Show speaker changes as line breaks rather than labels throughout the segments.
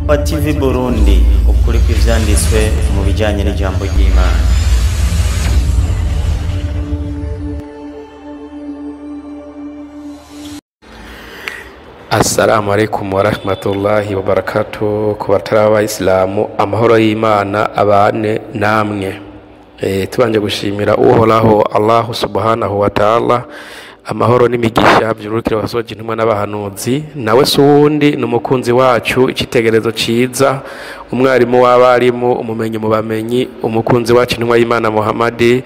TV Burundi, ukuri kw'ivyanditswe mu bijanye n'ijambo ry'Imana.
Assalamu alaikum warahmatullahi wabarakatuh. Ku batari abayisilamu, amahoro y'Imana abane namwe. Tubanje gushimira Uhoraho Allahu subhanahu wa ta'ala, amahoro n'imigisha vyurukira wasoje intumwa n'abahanuzi, nawe si uwundi ni umukunzi wacu, icitegerezo ciza, umwarimu w'abarimu, umumenyi mu bamenyi, umukunzi wacu intumwa y'Imana Muhammadi,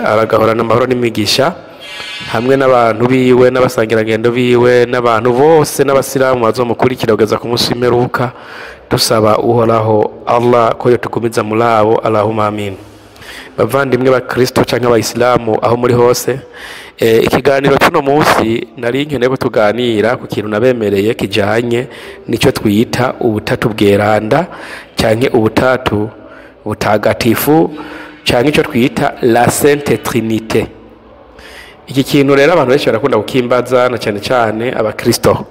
aragahorana amahoro n'imigisha hamwe n'abantu biwe n'abasangirangendo biwe n'abantu bose n'abasilamu bazomukurikira kugeza ku munsi w'imperuka. Dusaba Uhoraho Allah ko yotugumiza muri abo, Allahumma amin. Bavandimwe ba Kristo canke abayisilamu aho muri hose, ikiganiro cy'uno munsi nari nkeneye ko tuganira ku kintu nabemereye kijanye nico twita ubutatu bweranda canke ubutatu butagatifu canke ico twita la Sainte Trinité. Iki kintu rero abantu benshi barakunda kukimbaza, na cyane cyane abakristo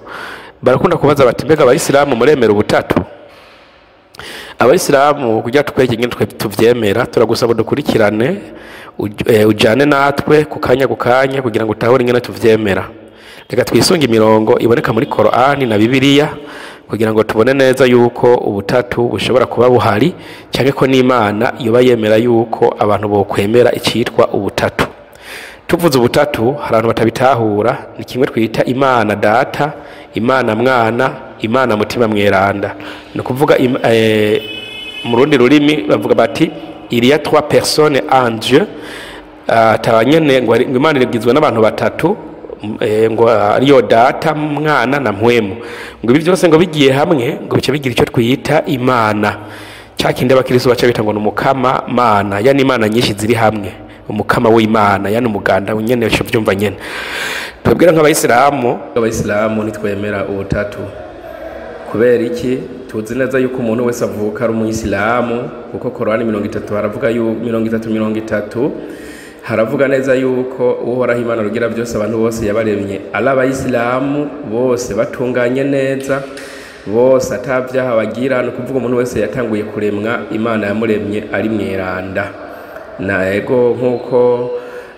barakunda kubaza bati mbega abayisilamu muremera ubutatu? Abayisilamu kugira tukwereke ingene twe tuvyemera, turagusaba dukurikirane, ujane natwe ku kanya ku kanya kugira ngo utahure ingene tuvyemera. Reka twisunge imirongo iboneka muri Korani na Bibiliya kugira ngo tubone neza yuko ubutatu bushobora kuba buhari, canke ko n'Imana yoba yemera yuko abantu bokwemera icitwa ubutatu. Tuvuze ubutatu hari abantu batabitahura, ni kimwe twita Imana Data, Imana Mwana, Imana Mutima Mweranda. Ni ukuvuga mu rundi rurimi bavuga bati il y a trois personnes en Dieu, atabanyene ngo Imana igizwe n'abantu batatu, ngo ariyo Data, Mwana na Mpwemu. Ngo ibi byose ngo bigiye hamwe ngo bice bigira icyo twita Imana. Cya kindi abakristo baca bita ngo ni umukama Mana, yani Imana nyinshi ziri hamwe, umukama w'Imana, yani umuganda nyene uco vyumva nyene. Twebwe nk'abayisilamu ntitwemera ubutatu. Kubera iki? Tuzi neza yuko umuntu wese avuka ari umuyisilamu, kuko Korani 30 haravuga 30:30 haravuga neza yuko Uhoraho Imana rugira byose abantu bose yabaremye ari abayisilamu, bose batunganye neza, bose atavyaha bagira. Ni ukuvuga umuntu wese yatanguye kuremwa Imana yamuremye ari mweranda. Na ego nkuko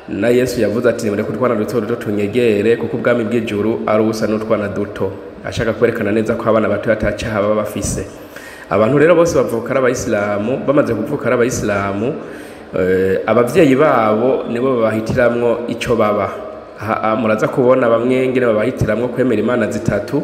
na Yesu yavuze ati nimureke utwana duto duto tunyegere, kuko ubwami bw'ijuru ari ubusa n'utwana duto, ashaka kwerekana neza ko abana bato atacaha baba bafise. Abantu rero bose bavuka ari abayisilamu, bamaze kuvuka ari abayisilamu, abavyeyi babo nibo babahitiramwo ico baba. Muraza kubona bamwe ngene babahitiramwo kwemera Imana zitatu,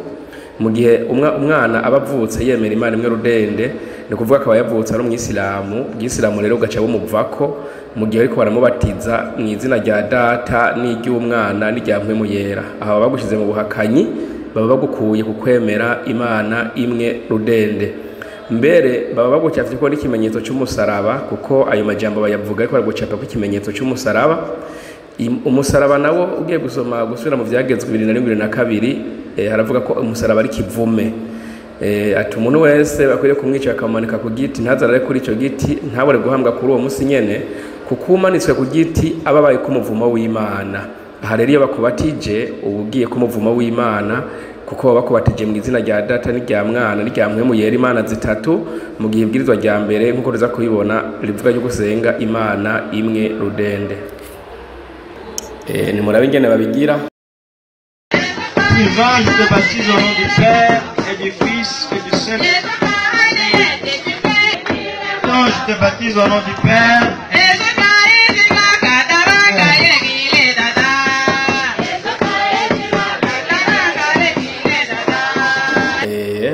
mu gihe umwana aba avutse yemera Imana imwe rudende, ni ukuvuga akaba yavutse ari umwisilamu. Ubwisilamu rero bugaca bumuvako mu gihe ariko baramubatiza mu izina rya Data n'iry'Umwana n'irya Mpwemu Yera. Aha baba bagushize mu buhakanyi, baba bagukuye ku kwemera Imana imwe rudende. Mbere baba bagucafyeko n'ikimenyetso c'umusaraba, kuko ayo majambo bayavuga ariko baragucapako ikimenyetso c'umusaraba. Umusaraba nawo ugiye gusoma gusubira mu Vyagezwe 2022, haravuga ko umusaraba ari kivume. Ati umuntu wese bakwiriye kumwica akamumanika ku giti, ntazarare kuri ico giti, ntabore guhambwa kuri uwo musi nyene, kuko umanitswe ku giti aba abaye k'umuvumo w'Imana. Aha rero iyo bakubatije uba ugiye k'umuvumo w'Imana, kuko baba bakubatije mu izina rya Data n'irya Mwana n'irya Mpwemu Yera, Imana zitatu, mu gihe ibwirizwa rya mbere nk'uko tuza kubibona rivuga ryo gusenga Imana imwe rudende. Nimurabe ingene babigira.
Sylvain, je te baptise au nom du Père et du Fils et du Saint-Esprit. Je te baptise au nom du Père.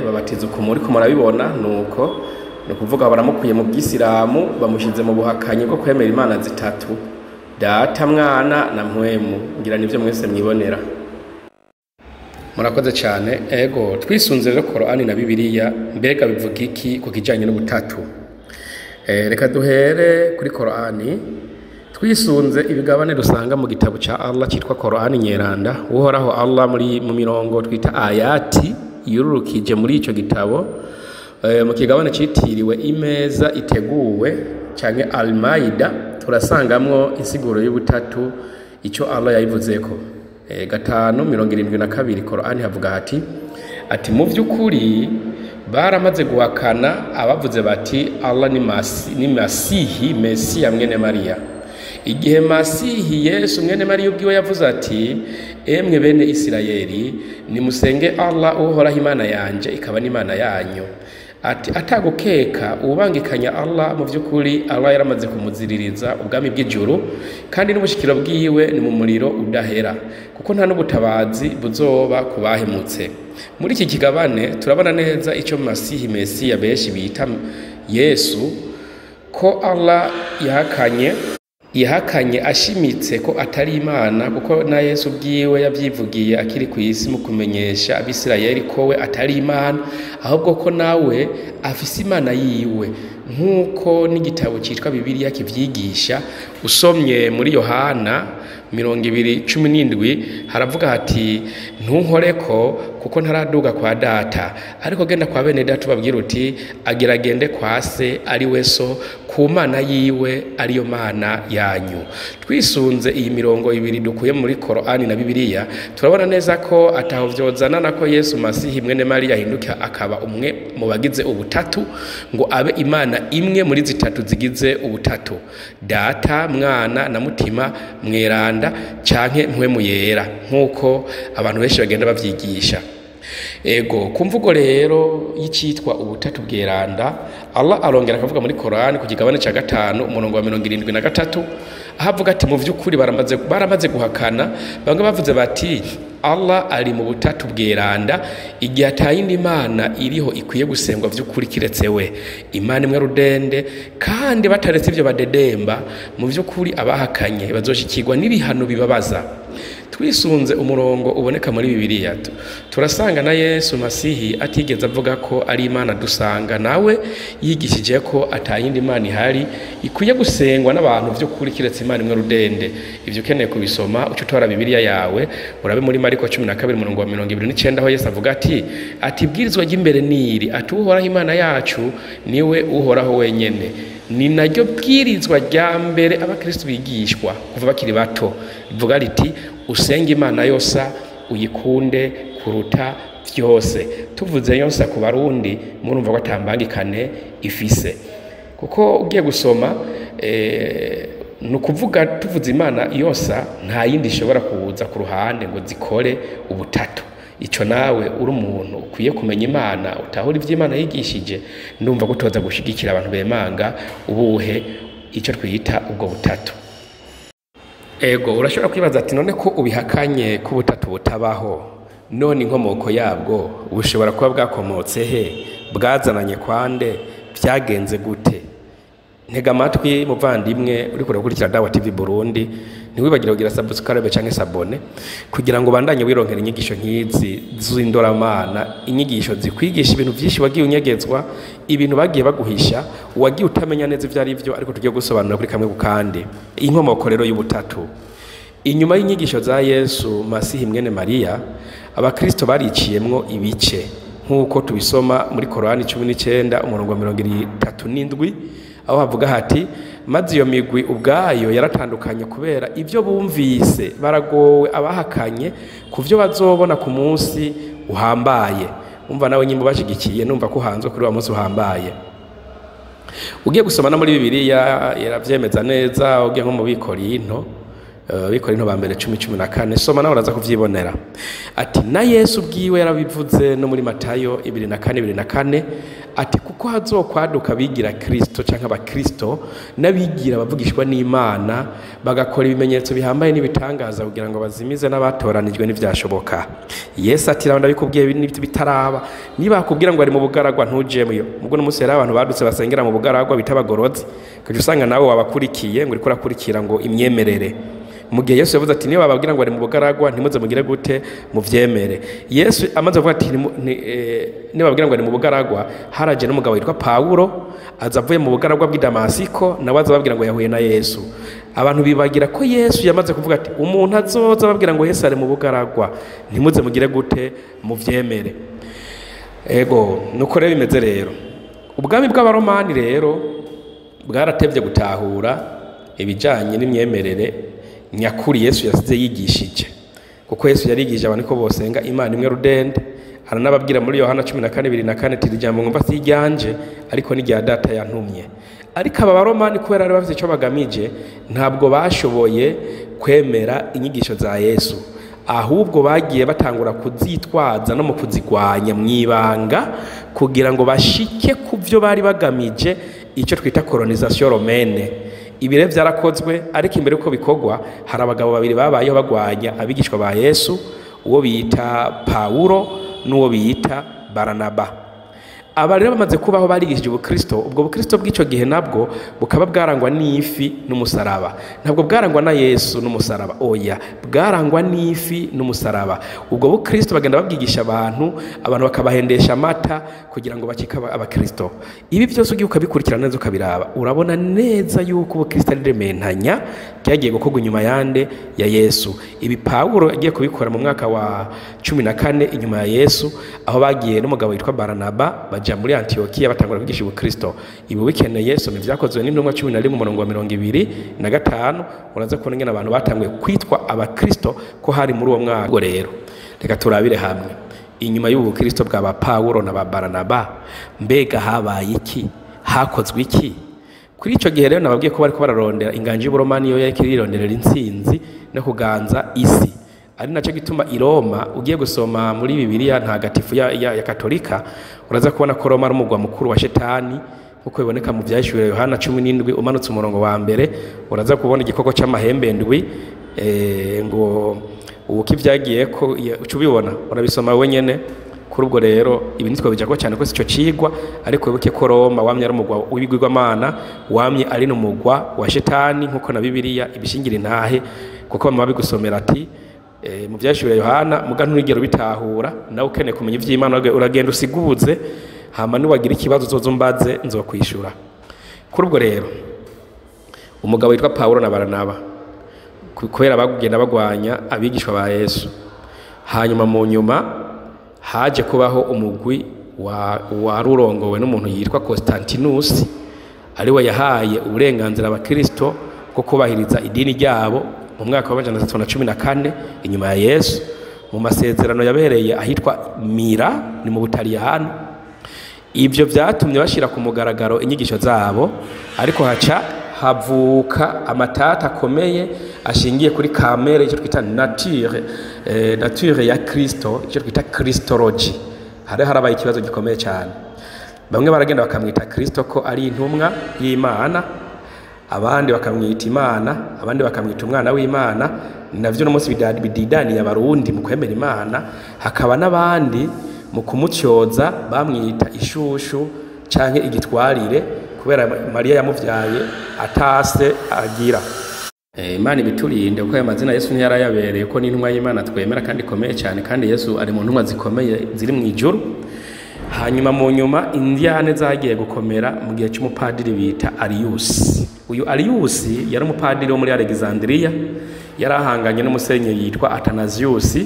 Babatiza uko muriko murabibona, nuko ni ukuvuga baramukuye mu bwisilamu bamushize mu buhakanyi bwo kwemera Imana zitatu, Data, Mwana na Mpwemu. Ngira nivyo mwese mwibonera. Murakoze cyane. Ego twisunze rero Korani na Bibiliya, mbega bivuga iki ku kijanye n'ubutatu? Reka duhere kuri Korani. Twisunze ibigabane dusanga mu gitabo ca Allah citwa Korani Nyeranda. Uhoraho Allah muri mu mirongo twita ayati yururukije muri ico gitabo, mu kigabane citiriwe imeza iteguwe canke Al-Maida, turasangamwo insiguro y'ubutatu ico Allah yayivuzeko. 5:72 Korani havuga ati mu vy'ukuri Baramaze guhakana abavuze bati Allah ni Masihi, Mesiya mwene Mariya. Igihe Masihi Yesu mwene Mariya ubwiwe yavuze ati: "Emwe bene Isirayeli, nimusenge Allah Uhoraho, Imana yanje ikaba n'Imana yanyu." Ati atagukeka ubangikanya Allah, mu by'ukuri Allah yaramaze kumuziririza ubwami bw'ijuru, kandi n'ubushikiro bwiwe ni mu muriro udahera, kuko nta n'ubutabazi buzoba ku bahemutse. Muri iki kigabane turabona neza icyo Masihi, Mesiya benshi bita Yesu, ko Allah yahakanye ashimitse ko atari Imana, kuko na Yesu ubwiwe yabyivugiye akiri ku isi mu kumenyesha Abisirayeli ko we atari Imana, ahubwo ko nawe afise Imana yiwe, nk'uko n'igitabo cyitwa Bibiliya kivyigisha. Usomye muri Yohana 20:17 haravuga hati: "Ntunkoreko, kuko ntaraduga kwa Data, ariko genda kwa bene Data ubabwira uti agira agende kwa Se ari we So, ku Mana yiwe ariyo Mana yanyu." Twisunze iyi mirongo ibiri dukuye muri Korani na Bibiliya, turabona neza ko ataho vyozanana ko Yesu Masihi mwene Mariya ahinduka akaba umwe mu bagize ubutatu, ngo abe Imana imwe muri zitatu zigize ubutatu: Data, Mwana na Mutima Mweranda, canke Mpwemu Yera, nk'uko abantu benshi bagenda bavyigisha. Ego, ku mvugo rero y'icitwa ubutatu bweranda, Allah arongera akavuga muri Korani ku kigabane ca 5 umurongo wa 73, aho avuga ati: "Mu vy'ukuri baramaze guhakana bamwe bavuze bati Allah ari mu butatu bweranda, igihe atayindi Imana iriho ikwiye gusengwa vy'ukuri kiretse we, Imana imwe rudende. Kandi bataretse ivyo badedemba, mu vy'ukuri abahakanye bazoshikirwa n'ibihano bibabaza." Twisunze umurongo uboneka muri Bibiliya, turasanga na Yesu Masihi atigeze avuga ko ari Imana. Dusanga nawe yigishije ko atayindi Imana ihari ikwiye gusengwa n'abantu vy'ukuri kiretse Imana imwe rudende. Ivyo ukeneye kubisoma, uce utora Bibiliya yawe urabe muri Mariko 12 umurongo wa 29, aho Yesu avuga ati: "Ibwirizwa ry'imbere niri, ati Uhoraho Imana yacu niwe Uhoraho wenyene." Ni naryo bwirizwa rya mbere abakristo bigishwa kuva bakiri bato, rivuga riti: "Usenge Imana yosa, uyikunde kuruta vyose." Tuvuze yosa ku Barundi, murumva ko atambangikane ifise, kuko ugiye gusoma ni ukuvuga tuvuze Imana yosa, nta yindi ishobora kuza ku ruhande ngo zikore ubutatu. Ico nawe uri umuntu ukwiye kumenya Imana, utahura ivyo Imana yigishije, ndumva ko tuza gushigikira abantu bemanga ubuhe ico twita ubwo butatu. Ego, urashobora kwibaza ati: "None ko ubihakanye ko ubutatu butabaho, none inkomoko yabwo bushobora kuba bwakomotse he? Bwazananye kwande? Byagenze gute?" Ntega amatwi muvandimwe uriko urakurikira Dawa TV Burundi, ntiwibagire kugira subscribe canke s'abonner kugira ngo ubandanye wironkera inyigisho nk'izi z'indoramana, inyigisho zikwigisha ibintu vyinshi wagiye unyegezwa, ibintu bagiye baguhisha, wagiye utamenya neza ivyo ari vyo, ariko tugiye gusobanura kuri kamwe ku kandi. Inkomoko rero y'ubutatu: inyuma y'inyigisho za Yesu Masihi mwene Mariya, abakristo bariciyemwo ibice, nk'uko tubisoma muri Korani 19 umurongo wa 37, aho havuga hati: "Maze iyo migwi ubwayo yaratandukanye kubera ibyo bumvise. Baragowe abahakanye ku byo bazobona ku munsi uhambaye." Umva nawe nyimbo bashigikiye, numva ko uhanzwe kuri wa munsi uhambaye. Ugiye gusoma no muri Bibiliya yaravyemeza neza. Ugiye nko mu Bikorinto ba mbere 10:14, soma nawe uraza kuvyibonera. Ati na Yesu ubwiwe yarabivuze no muri Matayo 24:24, ati: "Kuko hazokwaduka abigira Kristo canke abakristo n'abigira abavugishwa n'Imana, bagakora ibimenyetso bihambaye n'ibitangaza kugira ngo bazimize n'abatoranijwe n'ivyashoboka." Yesu ati: "Raba, ndabikubwiye bitaraba. Niba bakubwira ngo ari mu bugaragwa, ntujemyo." Ubwo n'umunsi rero abantu badutse basengera mu bugaragwa bita abagorozi, ukaca usanga nawe wabakurikiye ngo uriko urakurikira ngo imyemerere, mu gihe Yesu yavuze ati: "Niba bababwira ngo ari mu bugaragwa, ntimuze mugire gute? Muvyemere." Yesu amaze kuvuga ati niba bababwira ngo ari mu bugaragwa, haraje n'umugabo witwa Pawulo aza avuye mu bugaragwa bw'i Damasiko, nawe aza ababwira ngo yahuye na Yesu. Abantu bibagira ko Yesu yamaze kuvuga ati: "Umuntu azoza ababwira ngo Yesu ari mu bugaragwa, ntimuze mugire gute? Muvyemere." Ego, nuko rero bimeze. Rero ubwami bw'Abaromani rero bwaratevye gutahura ibijanye n'imyemerere nyakuri Yesu yasize yigishije, kuko Yesu yarigishije abantu ko bosenga Imana imwe rudende, Haranababwira muri Yohana 14:24 ati ijambo mwumva si iryanje ariko ni irya Data yantumye. Ariko aba Baromani kubera bari bafite icyo bagamije, ntabwo bashoboye kwemera inyigisho za Yesu, ahubwo bagiye batangura kuzitwaza no mu kuzigwanya mwibanga kugira ngo bashike ku byo bari bagamije, icyo twita colonisation romaine. Ibi rero byarakozwe, ariko imbere uko bikorwa hari abagabo babiri babayeho bagwanya abigishwa ba Yesu, uwo bita Pawulo n'uwo bita Baranaba. Aba rero bamaze kubaho barigishije ubukristo. Ubwo bukristo bw'icyo gihe nabwo bukaba bwarangwa n'ifi n'umusaraba, ntabwo bwarangwa na Yesu n'umusaraba, oya, bwarangwa n'ifi n'umusaraba. Ubwo bukristo bagenda babwigisha abantu, abantu bakabahendesha amata kugira ngo bacike abakristo. Ibi byose ugiye ukabikurikirana neza ukabiraba, urabona neza yuko ubukristo ari rementanya ryagiye gukorwa inyuma yande ya Yesu. Ibi Pawulo yagiye kubikora mu mwaka wa 14 inyuma ya Yesu, aho bagiye n'umugabo witwa Baranaba baja muri Antiokiya batangura kwigisha ubukristo. Ibi bikeneye soma ibyakozwe n'intumwa 11 umurongo wa 25, uraza kubona ingene abantu batanguye kwitwa abakristo ko hari muri uwo mwaka. Ubwo rero reka turabire hamwe inyuma y'ubu bukristo bwa ba Pawulo na ba Baranaba, mbega habaye iki, hakozwe iki? Kuri ico gihe rero nababwiye ko bariko bararondera inganji y'Uburomani, yo yariko irironderera intsinzi no kuganza isi. Ari naco gituma i Roma, ugiye gusoma muri Bibiliya ntagatifu ya Katolika, uraza kubona ko Roma ari umugwa mukuru wa Shetani, nkuko biboneka mu Vyahishuriwe Yohana 17 umanutse umurongo wa mbere, uraza kubona igikoko c'amahembe ndwi, ngo uko ivyagiye ko uca ubibona, urabisoma wenyene. Kuri ubwo rero ibi nitwo bijako cyane ko sico cigwa, ariko wibuke ko Roma wamye ari umugwa w'ibigirwamana, wamye ari n'umugwa wa Shetani, nkuko na Bibiliya ibishingira intahe, kuko bama babigusomera ati mu Vyahishuriwe Yohana, muga nturigera ubitahura, nawe ukeneye kumenya ivy'Imana uragenda usiguze, hama niwagira ikibazo uzoza umbaze nzokwishura. Kuri ubwo rero umugabo witwa Pawulo na Baranaba kubera bagenda bagwanya abigishwa ba Yesu, hanyuma mu nyuma haje kubaho umugwi warurongowe n'umuntu yitwa Constantinus, ariwe yahaye uburenganzira abakristo bwo kubahiriza idini ryabo mu mwaka wa 314 inyuma ya Yesu, mu masezerano yabereye ahitwa Mira ni mu Butaliyano. Ibyo vyatumye bashira ku mugaragaro inyigisho zabo, ariko haca havuka amatata akomeye ashingiye kuri kamere, icyo twita nature ya Kristo, icyo twita Christology. Hari harabaye ikibazo gikomeye cyane. Bamwe baragenda bakamwita Kristo ko ari intumwa y'Imana, abandi bakamwita Imana, abandi bakamwita umwana w'Imana. Navyo no munsi bididaniye abarundi mu kwemera Imana, hakaba n'abandi mu kumutyoza bamwita ishushu canke igitwarire, kubera Mariya yamuvyaye atase agira. Imana ibiturinde, kuko aya mazina Yesu ntiyarayabereye, ko n'intumwa y'Imana twemera kandi ikomeye cyane, kandi Yesu ari mu ntumwa zikomeye ziri mu ijuru. Hanyuma mu nyuma indiyane zagiye gukomera mu gihe cy'umupadiri bita Arius. Uyu Arius yari umupadiri wo muri Alexandria, yarahanganye n'umusenyeri yitwa Athanasius,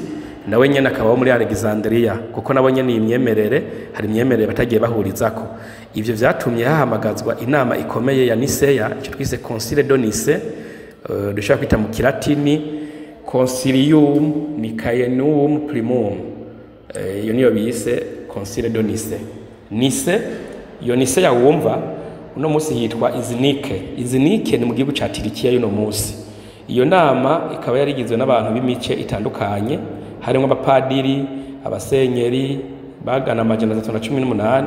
nawe nyene akaba muri Alexandria, kuko nabo nyene imyemerere hari imyemerere batagiye bahurizako. Ivyo vyatumye hahamagazwa inama ikomeye ya Niseya, icyo twise Concile de Nice, dushobora kwita mu Kilatini Concilium Nicaenum Primum. Iyo niyo bise Concile de Nice. Nice, iyo Niseya wumva uno munsi yitwa Izinike. Izinike ni mu gihugu ca Turikiya y'uno munsi. Iyo nama ikaba yarigizwe n'abantu b'imice itandukanye, harimo abapadiri, abasenyeri bagana 318.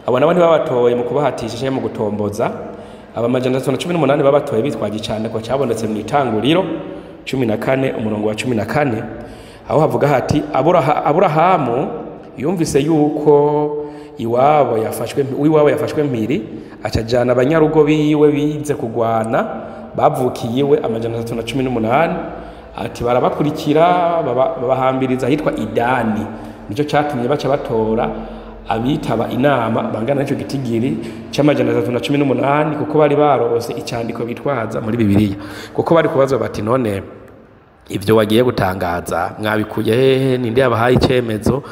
Abo nabo ntibabatoye mu kubahatisha cyangwa mu gutomboza. Aba 318 babatoye bitwaje cyane ko cyabonetse mu itanguriro 14 umurongo wa 14, aho havuga hati Aburahamu yumvise yuko iwabo yafashwe mpiri, acajana abanyarugo biwe bize kugwana bavukiye iwe 318, ati barabakurikira babahambiriza ahitwa Idani. Nico cyatumye baca batora abitaba inama bangana n'icyo gitigiri c'318, kuko bari barose icyandiko bitwaza muri Bibiliya. Kuko bari kubazwa bati none ivyo wagiye gutangaza mwabikuye hehe, ninde yabahaye icemezo,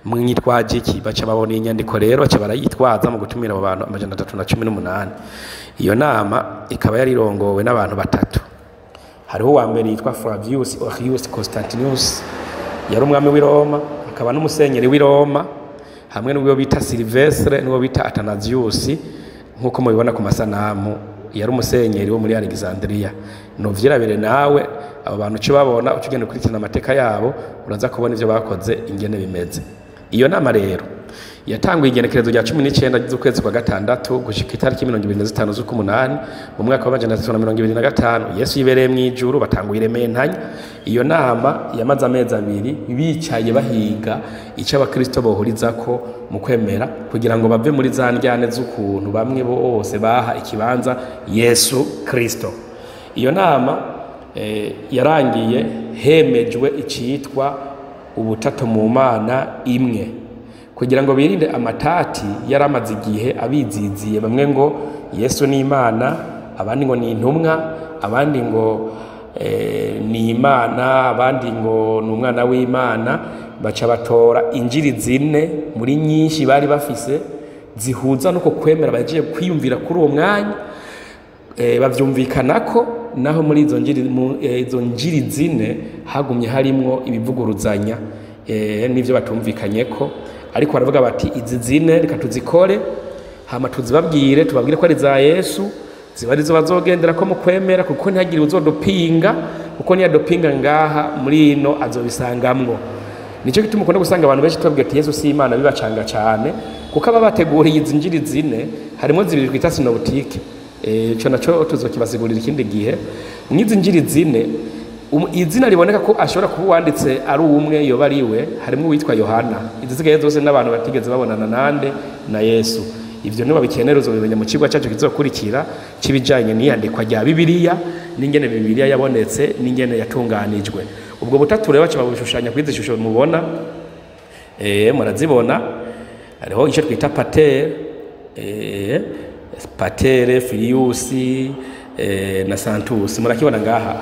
mwitwaje iki? Baca babona inyandiko rero baca barayitwaza mu gutumira abo bantu 318. Iyo nama ikaba yarirongowe n'abantu batatu. Hariho uwa mbere yitwa Flavius Orius Constantinus, yari umwami w'i Roma, akaba n'umusenyeri w'i Roma, hamwe n'uwo bita Silvestre n'uwo bita Athanasius, nk'uko mubibona ku masanamu, yari umusenyeri wo muri Alexandria. Nuvyirabire nawe abo bantu uco babona, uco ugenda ukurikirana amateka yabo, uraza kubona ivyo bakoze ingene bimeze. Iyo nama rero yatanguye igenekerezo rya 19 z'ukwezi kwa gatandatu gushika itariki 25 z'ukumunani mu mwaka wa 325, Yesu yibereye mu ijuru, batanguye irementanya. Iyo nama yamaze amezi 2 bicaye bahiga ico abakristo bohurizako mu kwemera, kugira ngo bave muri za ndyane z'ukuntu bamwe bose baha ikibanza Yesu Kristo. Iyo nama yarangiye hemejwe icitwa ubutatu mu Mana imwe, kugira ngo birinde amatati yaramaze igihe abiziziye, bamwe ngo Yesu ni Imana, abandi ngo ni intumwa, abandi ngo ni Imana, abandi ngo ni umwana w'Imana. Baca batora injiri zine muri nyinshi bari bafise zihuza nuko kwemera bagiye kwiyumvira kuri uwo mwanya, bavyumvikanako. Naho muri izo njiri, izo njiri zine hagumye harimwo ibivuguruzanya n'ivyo batumvikanyeko, ariko baravuga bati izi zine reka tuzikore, hama tuzibabwire, tubabwire ko ari za Yesu, ziba arizo bazogendera ko mu kwemera, kuko ntihagire uzodupinga, kuko niyadupinga ngaha muri ino azobisangamwo. Nico gituma ukunda gusanga abantu benshi tubabwira ati Yesu si Imana bibacanga cane, kuko aba bateguriye izi njiri zine harimo zibiri twita sinoptike, ico naco tuzokibasigurira ikindi gihe. Mwizi njiri zine, izina riboneka ko ashobora kuba uwanditse ari umwe yoba ari we, harimo uwitwa Yohana. Izisigaye zose n'abantu batigeze babonana nande na Yesu. Ivyo niba bikenera uzobimenya mu cigwa cyacu kizokurikira cibijanye n'iyandikwa rya Bibiliya, n'ingene Bibiliya yabonetse, n'ingene yatunganijwe. Ubwo butatu rero baca babushushanya kuri izi shusho mubona, murazibona. Hariho ico twita Pater, Patere, Filius, na Santus, murakibona ngaha.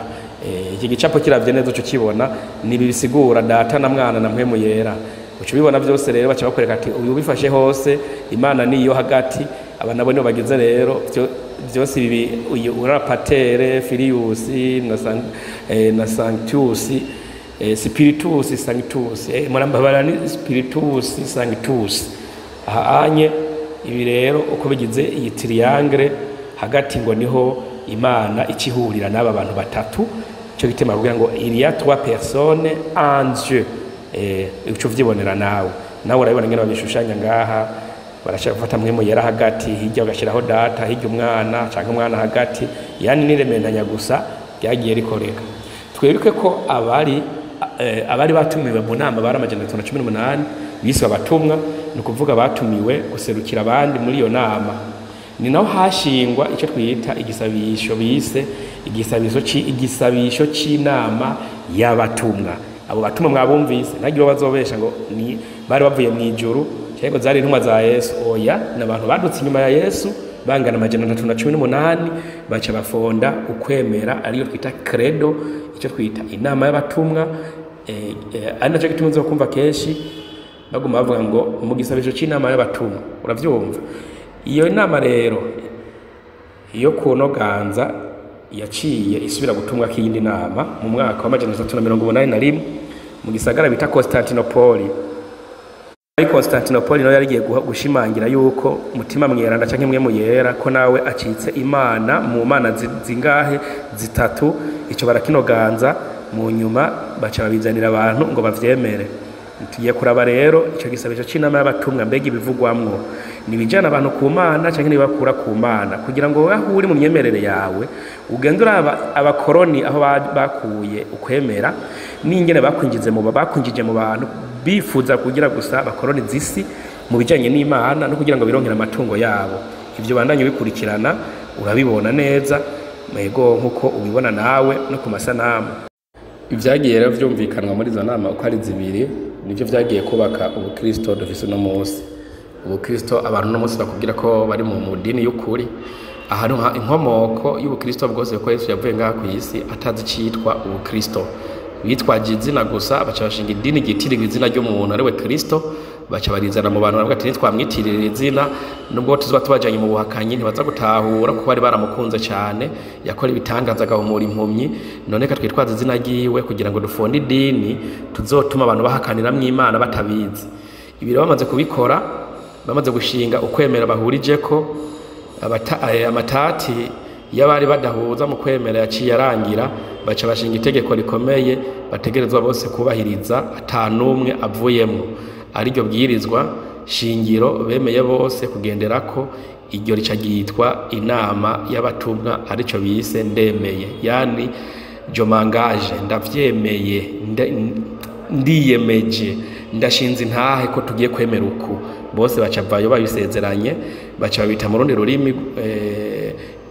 Iki gicapo kiravye neza uco kibona, ni bisigura Data na Mwana na Mpwemu Yera. Uco bibona vyose rero baca bakwereka ati uyu bifashe hose Imana niyo hagati, aba nabo nibo bagize rero vyose ibi, uyu ura Patere, Filius na Sanctus, Spiritus Sanctus, murambabara ni Spiritus Sanctus. Aha anye ibi rero uko bigize iyi triangle hagati ngo niho Imana ikihurira n'aba bantu batatu. Ico gitema kugira ngo il y a trois personnes en Dieu. Uco vyibonera nawe urabibona ngene babishushanya ngaha, barashaka gufata Mpwemu Yera hagati, hirya bagashiraho Data, hirya umwana canke umwana hagati, yani nirementanya gusa ryagiye rikoreka. Twibuke ko abari batumiwe mu nama bari 318 biswe abatumwa, ni ukuvuga batumiwe guserukira abandi muri iyo nama. Ni naho hashingwa icyo twita igisabisho bise igisabisho c'inama y'abatumwa. Abo batumwa mwabumvise ntagira bazobesha ngo ni bari bavuye mu ijuru cyangwa zari intumwa za Yesu. Oya, n'abantu badutse inyuma ya Yesu bangana 318 baca bafonda ukwemera, ariyo twita credo, icyo twita inama y'abatumwa. Ari nacyo gituma uzokumva kenshi baguma bavuga ngo mu gisabisho c'inama y'abatumwa, uravyumva. Iyo nama rero iyo kunoganza yaciye isubira gutumwa k'iyindi nama mu mwaka wa 381 mu gisagara bita Constantinople. Ari Constantinople no yarigiye gushimangira yuko Mutima Mweranda canke Mpwemu Yera ko nawe acitse Imana mu mana zingahe zitatu. Ico barakinoganza, mu nyuma baca babizanira abantu ngo bavyemere. Tugiye kuraba rero ico gisabisho c'inama y'abatumwa, mbega ibivugwamwo ni bijana abantu ku Mana canke nibakura ku Mana, kugira ngo aho uri mu myemerere yawe ugende uraba abakoroni aho bakuye ukwemera n'ingene bakwinjije mu bantu bifuza kugira gusa bakoroni zisi mu bijanye n'Imana no kugira ngo bironkere amatungo yabo. Ivyo bandanye bikurikirana urabibona neza mego nkuko ubibona nawe no ku masanamu. Ivyagiye rero vyumvikanwa muri izo nama uko ari zibiri nivyo vyagiye kubaka ubukristo dufise no munsi. Ubukristo abantu no munsi bakubwira ko bari mu dini y'ukuri, ahantu inkomoko y'ubukristo bwose ko Yesu yavuye ngaha ku isi atazi citwa ubukristo. Bitwaje izina gusa baca bashinga idini ryitirirwa izina ry'umuntu ariwe Kristo, Baca barizana mu bantu, baravuga ati nitwamwitirira izina, nubwo tuzoba tubajanye mu buhakanyi, ntibaza gutahura, kuko bari baramukunze cyane, yakora ibitangaza, agahumura impumyi. None ka twitwaza izina ryiwe kugira ngo dufonde idini tuzotuma abantu bahakaniramwo Imana batabizi. Ibi rero bamaze kubikora, bamaze gushinga ukwemera bahurijeko, amatati y'abari badahuza mu kwemera yaciye arangira. Baca bashinga itegeko rikomeye bategerezwa bose kubahiriza ata n'umwe avuyemwo, ariryo bwirizwa shingiro bemeye bose kugenderako. Iryo rica ryitwa inama y'abatumwa, arico bise ndemeye, yani je m'engage, ndavyemeye, ndiyemeje, ndashinze intahe ko tugiye kwemera uku. Bose baca vayo babisezeranye, baca babita mu rundi rurimi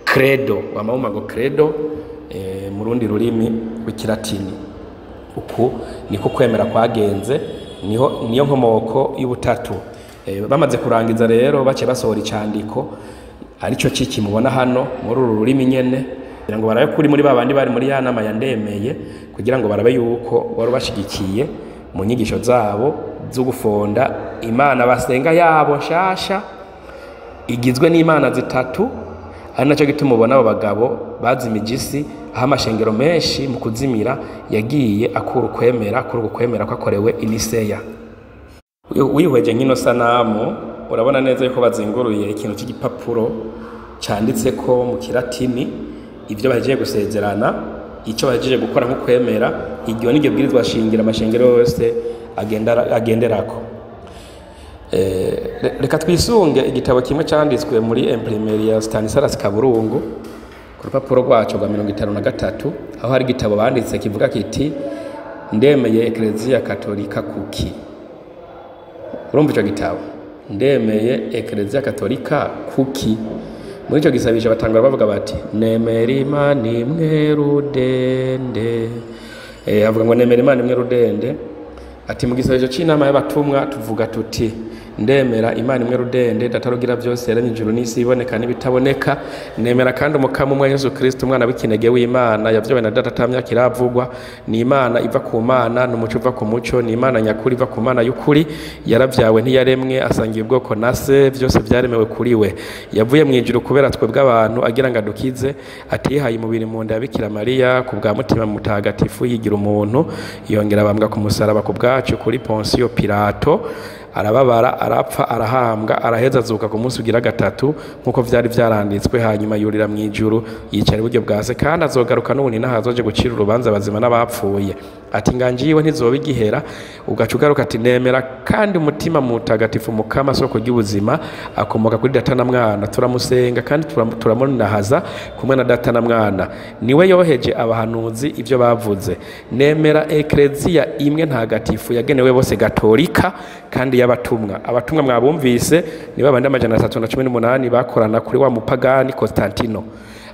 credo, wamawuma ngo credo mu rundi rurimi rw'ikilatini. Uku niko kwemera kwagenze, niho niyo nkomoko y'ubutatu. Bamaze kurangiza rero, bace basohora icandiko, arico ciki mubona hano muri uru rurimi nyene, kugira ngo barabe kuri muri babandi bari muri ya nama yandemeye, kugira ngo barabe yuko wari ubashigikiye mu nyigisho zabo zo gufonda imana basenga yabo nshasha igizwe n'imana zitatu. Ari nacyo gituma ubona abo bagabo bazimije isi, aho amashengero menshi mu kuzimira yagiye akura ukwemera kuri uku kwemera kwakorewe i Niseya. Wihweje nk'ino sanamu, urabona neza yuko bazinguruye ikintu cy'igipapuro canditseko mu kilatini ivyo bahejeje gusezerana, icyo bahejeje gukora nko kwemera. Iryo niryo bwirizwa shingiro amashengero yose agenderako. Reka twisunge igitabo kimwe canditswe muri imprimerie ya Stanislas Kaburungu, ku rupapuro rwaco rwa 53, aho hari igitabo banditse kivuga kiti: "Ndemeye Eklezia Katolika kuki?" Urumva ico gitabo, "Ndemeye Eklezia Katolika kuki?" Muri ico gisabisho batangura bavuga bati: "Nemera Imana imwe rudende." Avuga ngo nemera Imana imwe rudende. Ati mu gisabisho c'inama y'abatumwa tuvuga tuti: ndemera Imana imwe rudende, Data rugira byose, yaremye ijuru n'isi, iboneka n'ibitaboneka. Nemera kandi Umukama umwe Yesu Kristo, umwana w'ikinege w'Imana, yavyawe na Data ata myaka iravugwa. Ni Imana iva ku Mana, ni umuco uva ku muco, ni Imana nyakuri iva ku Mana y'ukuri, yaravyawe ntiyaremwe, asangiye ubwoko na Se, byose vyaremewe kuri we. Yavuye mu ijuru kubera twebwe abantu, agira ngo adukize. Atihaye umubiri mu nda ya Bikira Mariya ku bwa Mutima Mutagatifu, yigira umuntu, yongera abambwa ku musaraba ku bwacu kuri Ponsiyo Pilato, arababara, arapfa, arahambwa, araheza azuka ku munsi ugira gatatu nk'uko vyari vyaranditswe. Hanyuma yurira mu ijuru, yicara iburyo bwa Se, kandi azogaruka n'ubu naho azoje gucira urubanza abazima n'abapfuye. Ati inganji yiwe ntizoba igihera. Ugaca ugaruka ati nemera kandi Umutima Mutagatifu, Mukama, soko ry'ubuzima, akomoka kuri Data na Mwana, turamusenga kandi turamunahaza kumwe na Data na Mwana, niwe yoheje abahanuzi ibyo bavuze. Nemera Ekleziya imwe ntagatifu yagenewe bose, gatolika kandi y'abatumwa. Abatumwa mwabumvise ni babandi 318 bakorana kuri wa mupagani Constantino.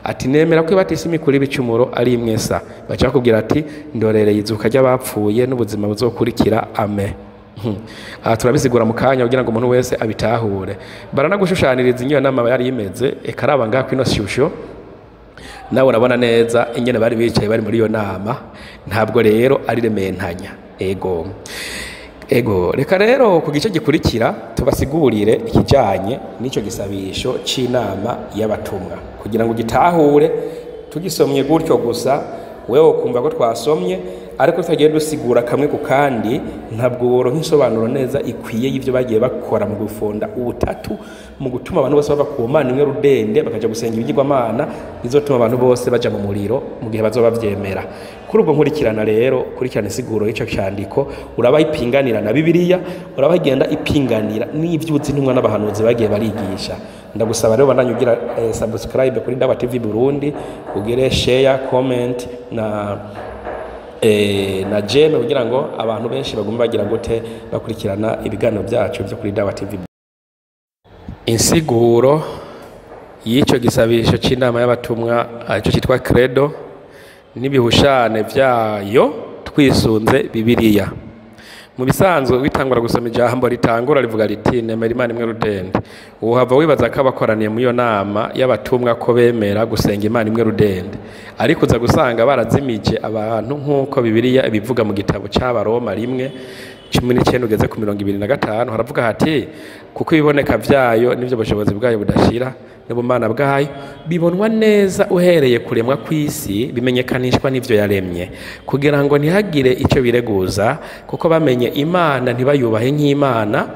Ati nemera ko ibatisimu ikura ibicumuro ari imwe sa. Baca bakubwira ati ndorereye izuka ry'abapfuye n'ubuzima buzokurikira, amen. Aha turabisigura mu kanya kugira ngo umuntu wese abitahure. Baranagushushaniriza inyo nama yari imeze. Eka araba ngaha kwino shusho, nawe urabona neza ingene bari bicaye bari muri iyo nama. Ntabwo rero ari rementanya. Ego, reka rero ku gice gikurikira tubasigurire ikijanye n'ico gisabisho c'inama y'abatumwa, kugira ngo gitahure. Tugisomye gutyo gusa, wewe ukumva ko twasomye, ariko tutagiye dusigura kamwe ku kandi, ntabwo woronka insobanuro neza ikwiye y'ivyo bagiye bakora mu gufonda ubutatu, mu gutuma abantu bose bava ku Mana imwe rudende bakaja gusenga ibigirwamana bizotuma abantu bose baja mu muriro mu gihe bazoba bavyemera. Kuri ubwo nkurikirana rero, kurikirana insiguro y'ico candiko, uraba ipinganira na Bibiliya, uraba igenda ipinganira n'ivyuzi intumwa n'abahanuzi bagiye barigisha. Ndagusaba rero bandanye ugira subscribe kuri Dawa TV Burundi, ugire share, comment na j'aime, kugira ngo abantu benshi bagume bagira gute bakurikirana ibiganiro byacu byo kuri Dawa TV. Insiguro y'ico gisabisho c'inama y'abatumwa, aricyo cyitwa credo, n'ibihushane vyayo twisunze Bibiliya. Mu bisanzwe witangura gusoma ijambo ritangura rivuga riti: "Nemera Imana imwe rudende." Uhava wibaza ko abakoraniye muri iyo nama y'abatumwa ko bemera gusenga Imana imwe rudende, ariko uza gusanga barazimije abantu nk'uko Bibiliya ibivuga mu gitabo c'Abaroma 1. 19 ugeze ku 25, haravuga hati kuko ibiboneka vyayo n'ivyo bushobozi bwayo budashira n'ubumana bwayo bibonwa neza uhereye kuremwa kw'isi, bimenyekanishwa n'ivyo yaremye, kugira ngo ntihagire icyo bireguza, kuko bamenye Imana ntibayubahe nk'Imana,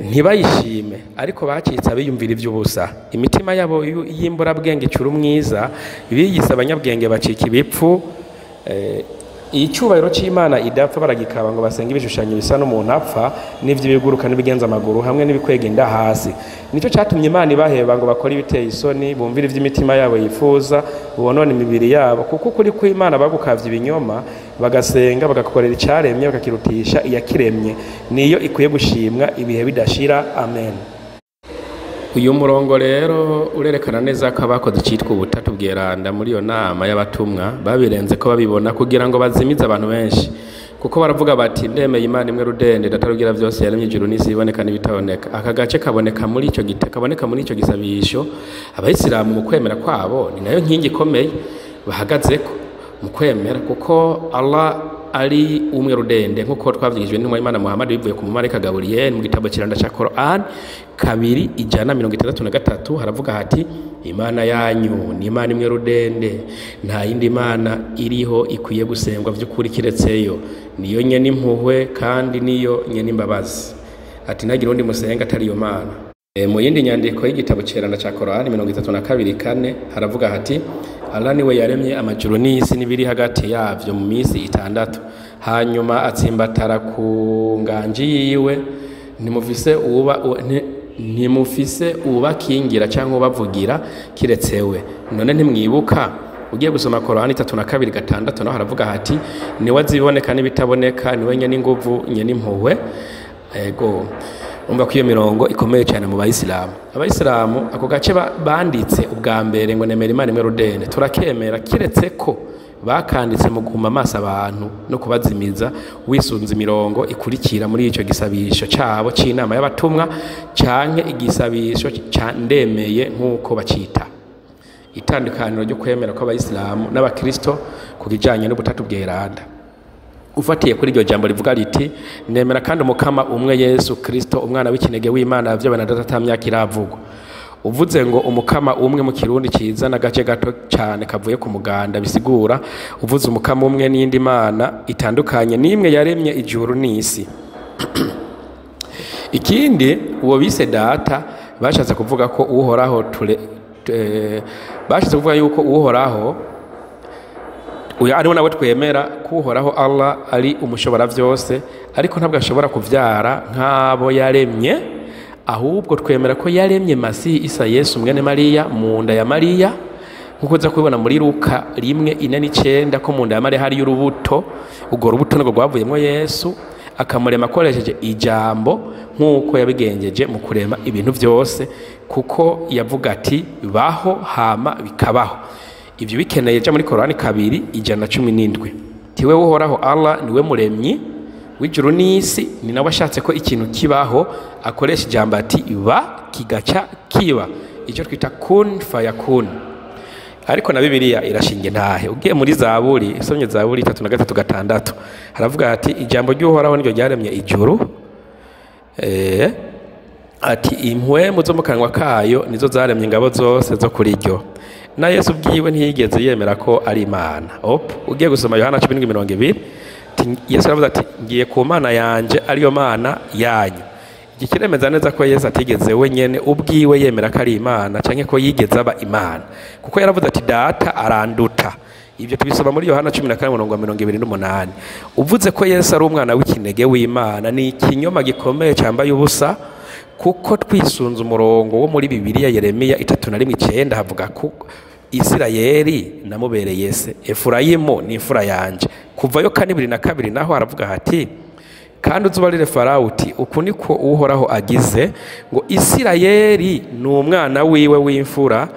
ntibayishime, ariko bacitse abiyumvira ivy'ubusa. Imitima yabo y'imburabwenge icura umwiza, biyise abanyabwenge bacika ibipfu. Icyubahiro cy'Imana idapfa baragikaba ngo basenge ibishushanyo bisa n'umuntu apfa, n'ivy'ibiguruka n'ibigenza amaguru hamwe n'ibikwega inda hasi. Nicyo cyatumye Imana ibaheba ngo bakore ibiteye isoni, bumvire ivy'imitima yabo yifuza, bonone imibiri yabo, kuko ukuri kw'Imana bagukavye ibinyoma, bagasenga bagakorera icaremye, bakakirutisha iyakiremye, niyo ikwiye gushimwa ibihe bidashira. Amen. Uyu murongo rero urerekana neza ko abakoze icitwa ubutatu bweranda muri iyo nama y'abatumwa babirenze ko babibona kugira ngo bazimize abantu benshi, kuko baravuga bati ndemeye Imana imwe rudende datarugira vyose yaremye ijuru n'isi iboneka n'ibitaboneka. Aka gace kaboneka muri ico gite kaboneka muri ico gisabisho. Abayisilamu mu kwemera kwabo ni nayo nkingi ikomeye bahagazeko mu kwemera, kuko Allah ari umwe rudende nkuko twavyigijwe n'intumwa y'Imana Muhammad bivuye ku mumarayika Gabriel mu gitabo kiranda ca Quran 2:163, haravuga hati Imana yanyu ni Imana imwe rudende, nta yindi Imana iriho ikwiye gusengwa vy'ukuri kiretseyo, niyo nyene impuhwe kandi niyo nyene imbabazi. Ati ntagira undi musenga atari iyo Mana. Mu yindi nyandiko y'igitabo ceranda ca Quran 32:4 haravuga hati Allah niwe yaremye amajuru n'isi n'ibiri hagati yavyo mu misi 6, hanyuma atsimbatara ku nganji yiwe, ntimufise ubakingira canke ubavugira kiretsewe. None ntimwibuka? Ugiye gusoma Korani 32:6 naho haravuga hati niwe aziboneka n'ibitaboneka, niwe nyene inguvu nyene impuhwe. Ego, umva ko iyo mirongo ikomeye cyane mu bayisilamu. Abayisilamu ako gace banditse ubwa mbere ngo nemera Imana imwe rudende, turakemera, kiretse ko bakanditse mu guhuma amaso abantu no kubazimiza, wisunze imirongo ikurikira muri ico gisabisho cabo c'inama y'abatumwa canke igisabisho ca ndemeye nk'uko bacita. Itandukaniro ryo kwemera kw'abayisilamu n'abakristo ku kijanye n'ubutatu bweranda. Ufatiye kuri iryo jambo rivuga riti nemera kandi umukama umwe Yesu Kristo umwana w'ikinege w'Imana yavyawe na Data ata myaka iravugwa. Uvuze ngo umukama umwe mu Kirundi ciza n'agace gato cane kavuye ku muganda, bisigura uvuze umukama umwe n'indi Mana itandukanye n'imwe yaremye ijuru n'isi. Ikindi uwo bise data bashatse kuvuga ko Uhoraho bashatse kuvuga yuko Uhoraho uyu ariwe nawe twemera ko Uhoraho Allah ari umushobora vyose, ariko ntabwo ashobora kuvyara nk'abo yaremye, ahubwo twemera ko yaremye Masihi Isa Yesu mwene Mariya mu nda ya Mariya, nkuko uza kubibona muri Luka 1:49 ko mu nda ya Mariya hari urubuto, urwo rubuto nirwo rwavuyemwo Yesu, akamurema akoresheje ijambo nk'uko yabigenjeje mu kurema ibintu vyose, kuko yavuga ati baho hama bikabaho. Ivyo bikeneye ja muri Korani 2:117. Tiwe Uhoraho Allah niwe muremyi w'ijuru n'isi, ni nawe ashatse ko ikintu kibaho akoresha ijambo ati ba kigaca kiba, icyo twita kun fayakun. Ariko na Bibiliya irashinga intahe. Ugiye muri Zaburi, usomye Zaburi 33:6 haravuga ati ijambo ry'Uhoraho niryo ryaremye ijuru, ati impwemu zo mu kanwa kayo nizo zaremye ingabo zose zo kuri ryo. Na Yesu ubwiwe ntiyigeze yemera ko ari Imana. Ugiye gusoma Yohana 17:20, Yesu aravuze ati ngiye ku Mana yanje ariyo Mana yanyu. Iki kiremeza neza ko Yesu atigeze wenyene ubwiwe yemera ko ari Imana canke ko yigeze aba Imana, kuko yaravuze ati data aranduta. Ibyo tubisoma muri Yohana 14:28. Uvuze ko Yesu ari umwana w'ikinege w'Imana ni ikinyoma gikomeye cyambaye ubusa, kuko twisunze umurongo wo muri Bibiliya Yeremiya 31:9 havuga ko Isirayeli namubereye se, Efurayimu ni imfura yanje. Kuvayo 4:2 naho haravuga hati kandi uzubarire Farawo uti uku niko Uhoraho agize ngo Isirayeli ni umwana wiwe w'imfura.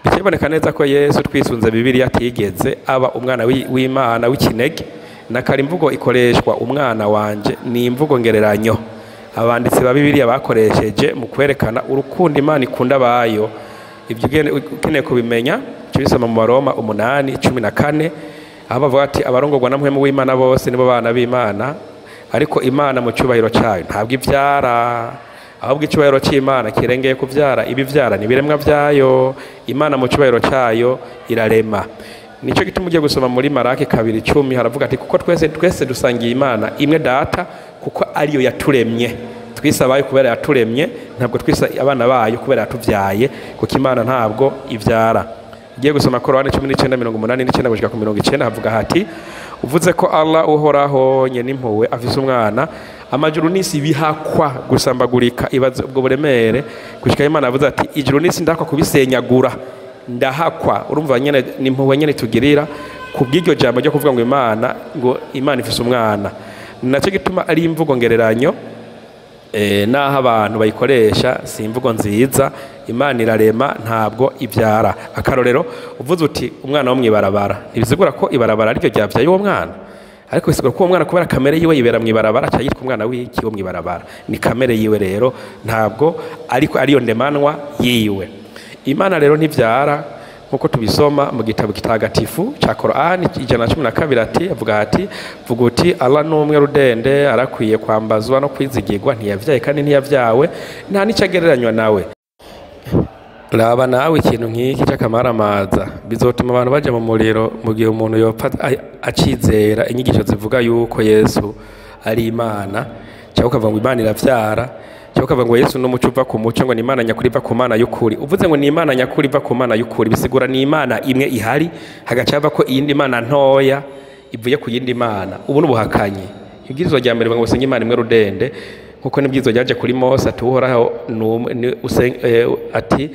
Bikiboneka neza ko Yesu twisunze Bibiliya atigeze aba umwana w'Imana w'ikinege. Na kare imvugo ikoreshwa umwana wanje ni imvugo ngereranyo abanditsi ba Bibiliya bakoresheje mu kwerekana urukundo Imana ikunda abayo. Ibyo ukeneye kubimenya tubisoma mu Baroma 8:14, aho bavuga ati abarongorwa na mpwemu w'Imana bose nibo bana b'Imana. Ariko Imana mu cyubahiro cyayo ntabwo ibyara, ahubwo icyubahiro cy'Imana kirengeye kubyara. Ibibyara ni ibiremwa byayo. Imana mu cyubahiro cyayo irarema. Nicyo gituma ugiye gusoma muri Maraki 2:10 haravuga ati kuko twese dusangiye Imana imwe data, kuko ariyo yaturemye. Twise abayo kubera yaturemye, ntabwo twise abana bayo kubera yatubyaye, kuko Imana ntabwo ibyara. Ugiye gusoma Korani 19:89 gushika ku 90 havuga hati uvuze ko Allah uhoraho nyene impuhwe afise umwana, amajuru n'isi bihakwa gusambagurika. Ibaze ubwo buremere gushika Imana avuze ati ijuru n'isi ndahakwa kubisenyagura, ndahakwa. Urumva nyene ni impuhwe nyene tugirira kubw'iryo jambo ryo kuvuga ngo Imana, ngo Imana ifise umwana. Nacyo gituma ari imvugo ngereranyo, naho abantu bayikoresha si imvugo nziza. Imana irarema ntabwo ibyara. Akarorero, uvuze uti umwana wo mwibarabara, ntibisigura ko ibarabara ariryo ryavyaye uwo mwana, ariko bisigura ko uwo mwana kubera kamere yiwe yibera mwibarabara, aca yitwa umwana w'iki wo mwibarabara. Ni kamere yiwe rero, ntabwo ariko ariyo ndemanwa yiwe. Imana rero ntibyara, nkuko tubisoma mu gitabo kitagatifu ca Korani 112 ati avuga ati vuga uti Allah n'umwe rudende, arakwiye kwambazwa no kwizigirwa, ntiyavyaye kandi ntiyavyawe, nta n'icyo agereranywa nawe. Raba nawe ikintu nk'iki cy'akamaramaza bizotuma abantu baja mu muriro mu gihe umuntu yopfa acizera inyigisho zivuga yuko Yesu ari Imana, cyangwa ukavuga ngo Imana iravyara, cyangwa ukavuga ngo Yesu n'umuco uva ku muco, ngo ni Imana nyakuri iva ku Mana y'ukuri. Uvuze ngo ni Imana nyakuri iva ku Mana y'ukuri, bisigura ni Imana imwe ihari, hagaca hava ko iyindi Mana ntoya ivuye ku yindi Mana. Ubu n'ubuhakanyi. Ibwirizwa rya mbere ngo usenge Imana imwe rudende, nkuko n'ibwirizwa ryaje kuri Mose ati uhoraho ati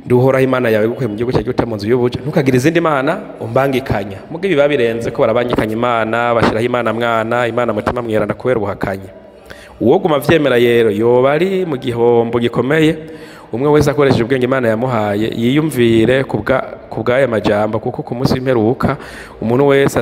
nduhoraho Imana yawe gukuye mu gihugu cya Egiputa mu nzu y'ubuja, ntukagire izindi mana umbangikanya. Muge biba birenze ko barabangikanya Imana, bashiraho Imana mwana, Imana mutima mweranda kubera ubuhakanyi. Uwo guma vyemera rero yoba ari mu gihombo gikomeye. Umwe wese akoresheje ubwenge Imana yamuhaye yiyumvire kubw'aya majambo, kuko ku munsi w'imperuka umuntu wese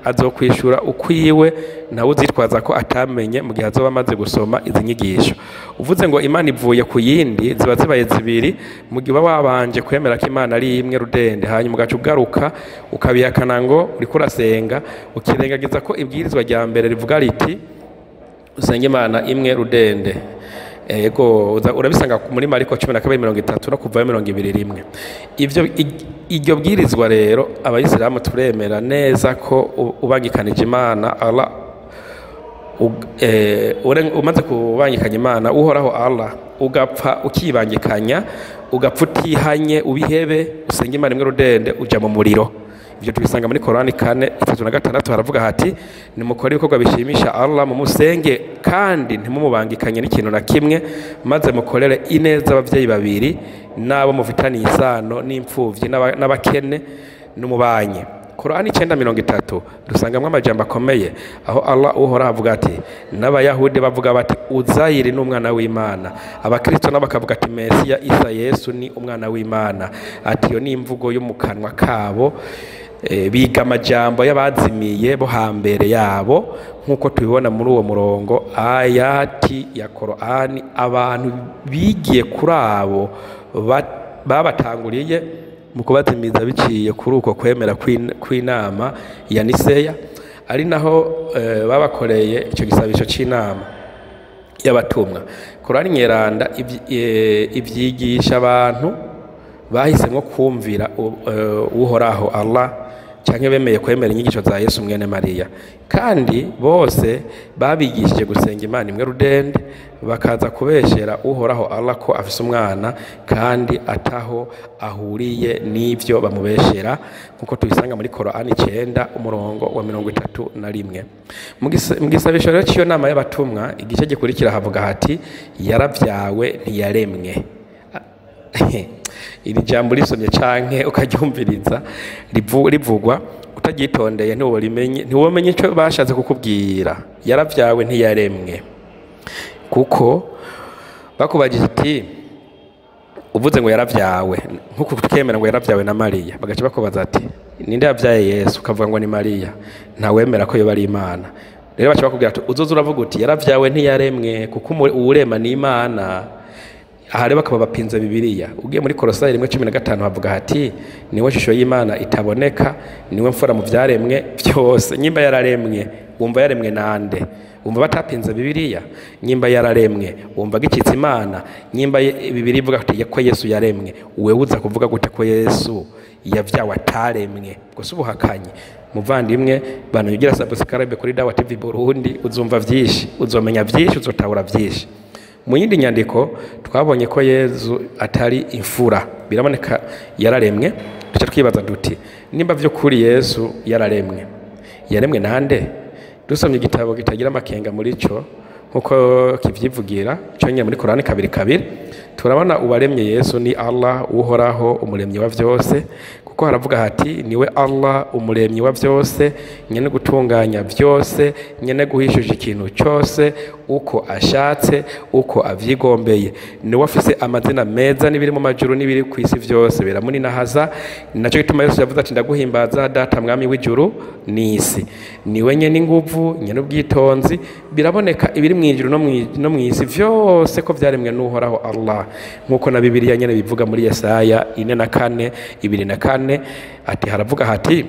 azokwishura ukwiwe, nawe uzitwaza ko atamenye mu gihe azoba amaze gusoma izi nyigisho. Uvuze ngo Imana ivuye ku yindi, ziba zibaye zibiri mu gihe uba wabanje kwemera ko Imana ari imwe rudende, hanyuma ugaca ugaruka ukabihakana ngo uriko urasenga, ukirengagiza ko ibwirizwa rya mbere rivuga riti usenge Imana imwe rudende. Ego urabisanga muri Mariko 12:30 no kuvayo 21. Ivyo iryo bwirizwa rero abayisilamu turemera neza ko ubangikanije Imana Allah, umaze kubangikanya Imana uhoraho Allah, ugapfa ukibangikanya, ugapfa utihanye ubihebe, usenge Imana imwe rudende, uja mu muriro. Ibyo tubisanga muri Korani 4:36 haravuga hati nimukore ibikorwa bishimisha Allah, mumusenge kandi ntimumubangikanye n'ikintu na kimwe, maze mukorere ineza abavyeyi babiri n'abo mufitaniye isano n'imfuvyi n'abakene n'umubanyi. Korani 9:30 dusangamwo amajambo akomeye aho Allah uhoraho avuga ati n'abayahudi bavuga bati Uzayiri ni umwana w'Imana, abakristo nabo bakavuga ati Mesiya Isa Yesu ni umwana w'Imana. Ati iyo ni imvugo yo mu kanwa kabo, biga amajambo y'abazimiye bo hambere yabo, nkuko tubibona muri uwo murongo ayati ya Korani. Abantu bigiye kuri abo babatanguriye mu kubazimiza biciye kuri uko kwemera kw'inama ya Niseya, ari naho babakoreye icyo gisabisho c'inama y'abatumwa. Korani Nyeranda ivyigisha abantu bahisemwo kumvira uhoraho Allah, canke bemeye kwemera inyigisho za Yesu mwene Mariya, kandi bose babigishije gusenga Imana imwe rudende, bakaza kubeshera uhoraho Allah ko afise umwana kandi ataho ahuriye n'ivyo bamubeshera, nkuko tubisanga muri Korani 9 umurongo wa 31. Mu gisabisho rero c'iyo nama y'abatumwa, igice gikurikira havuga hati yaravyawe ntiyaremwe. Iri jambo risomye canke ukaryumviriza rivugwa utaryitondeye ntiwomenye ico bashatse kukubwira. Yaravyawe ntiyaremwe, kuko bakubajije ati uvuze ngo yaravyawe, nkuko tukemera ngo yaravyawe na Mariya, bagaca bakubaza ati ninde yavyaye Yesu, ukavuga ngo ni Mariya, ntawemera ko yoba ari Imana. Rero baca bakubwira ati uzoza uravuga uti yaravyawe ntiyaremwe, kuko uwurema ni Imana. Aha rero bakaba bapinze Bibiliya. Ugiye muri Kolosayi 1:15 havuga hati niwe shusho y'Imana itaboneka, niwe mfura mu vyaremwe byose. Nyimba yararemwe Wumva yaremwe nande? Wumva batapinze Bibiliya? Nyimba yararemwe, wumva gicitse Imana? Nyimba Bibiliya ivuga ko Yesu yaremwe, wewe uza kuvuga gute ko Yesu yavyawe ataremwe? Gusa ubuhakanyi. Muvandimwe, bantu ugira subscribe kuri Dawa TV Burundi, uzumva vyinshi, uzomenya vyinshi, uzotahura vyinshi. Mu yindi nyandiko twabonye ko Yesu atari imfura, biraboneka yararemwe. Duca twibaza duti nimba vy'ukuri Yesu yararemwe, yaremwe nande? Dusomye igitabo kitagira amakenga muri cyo nkuko kivyivugira cyo muri Korani 2:2, turabona uwaremye Yesu ni Allah uhoraho, umuremyi wa vyose, kuko haravuga hati niwe Allah umuremyi wa vyose, nyene gutunganya vyose, nyene guhishuje ikintu cyose uko ashatse, uko avyigombeye. Niwe afise amazina meza n'ibiri mu majuru n'ibiri ku isi vyose biramuninahaza. Naco gituma Yesu yavuze ati ndaguhimbaza data mwami w'ijuru n'isi. Niwe nyene inguvu, nyene ubwitonzi, biraboneka ibiri mu ijuru no mu isi vyose ko vyaremwe n'uhoraho Allah, nkuko na Bibiliya nyene bivuga muri Yesaya 4:4, 2:4, ati haravuga hati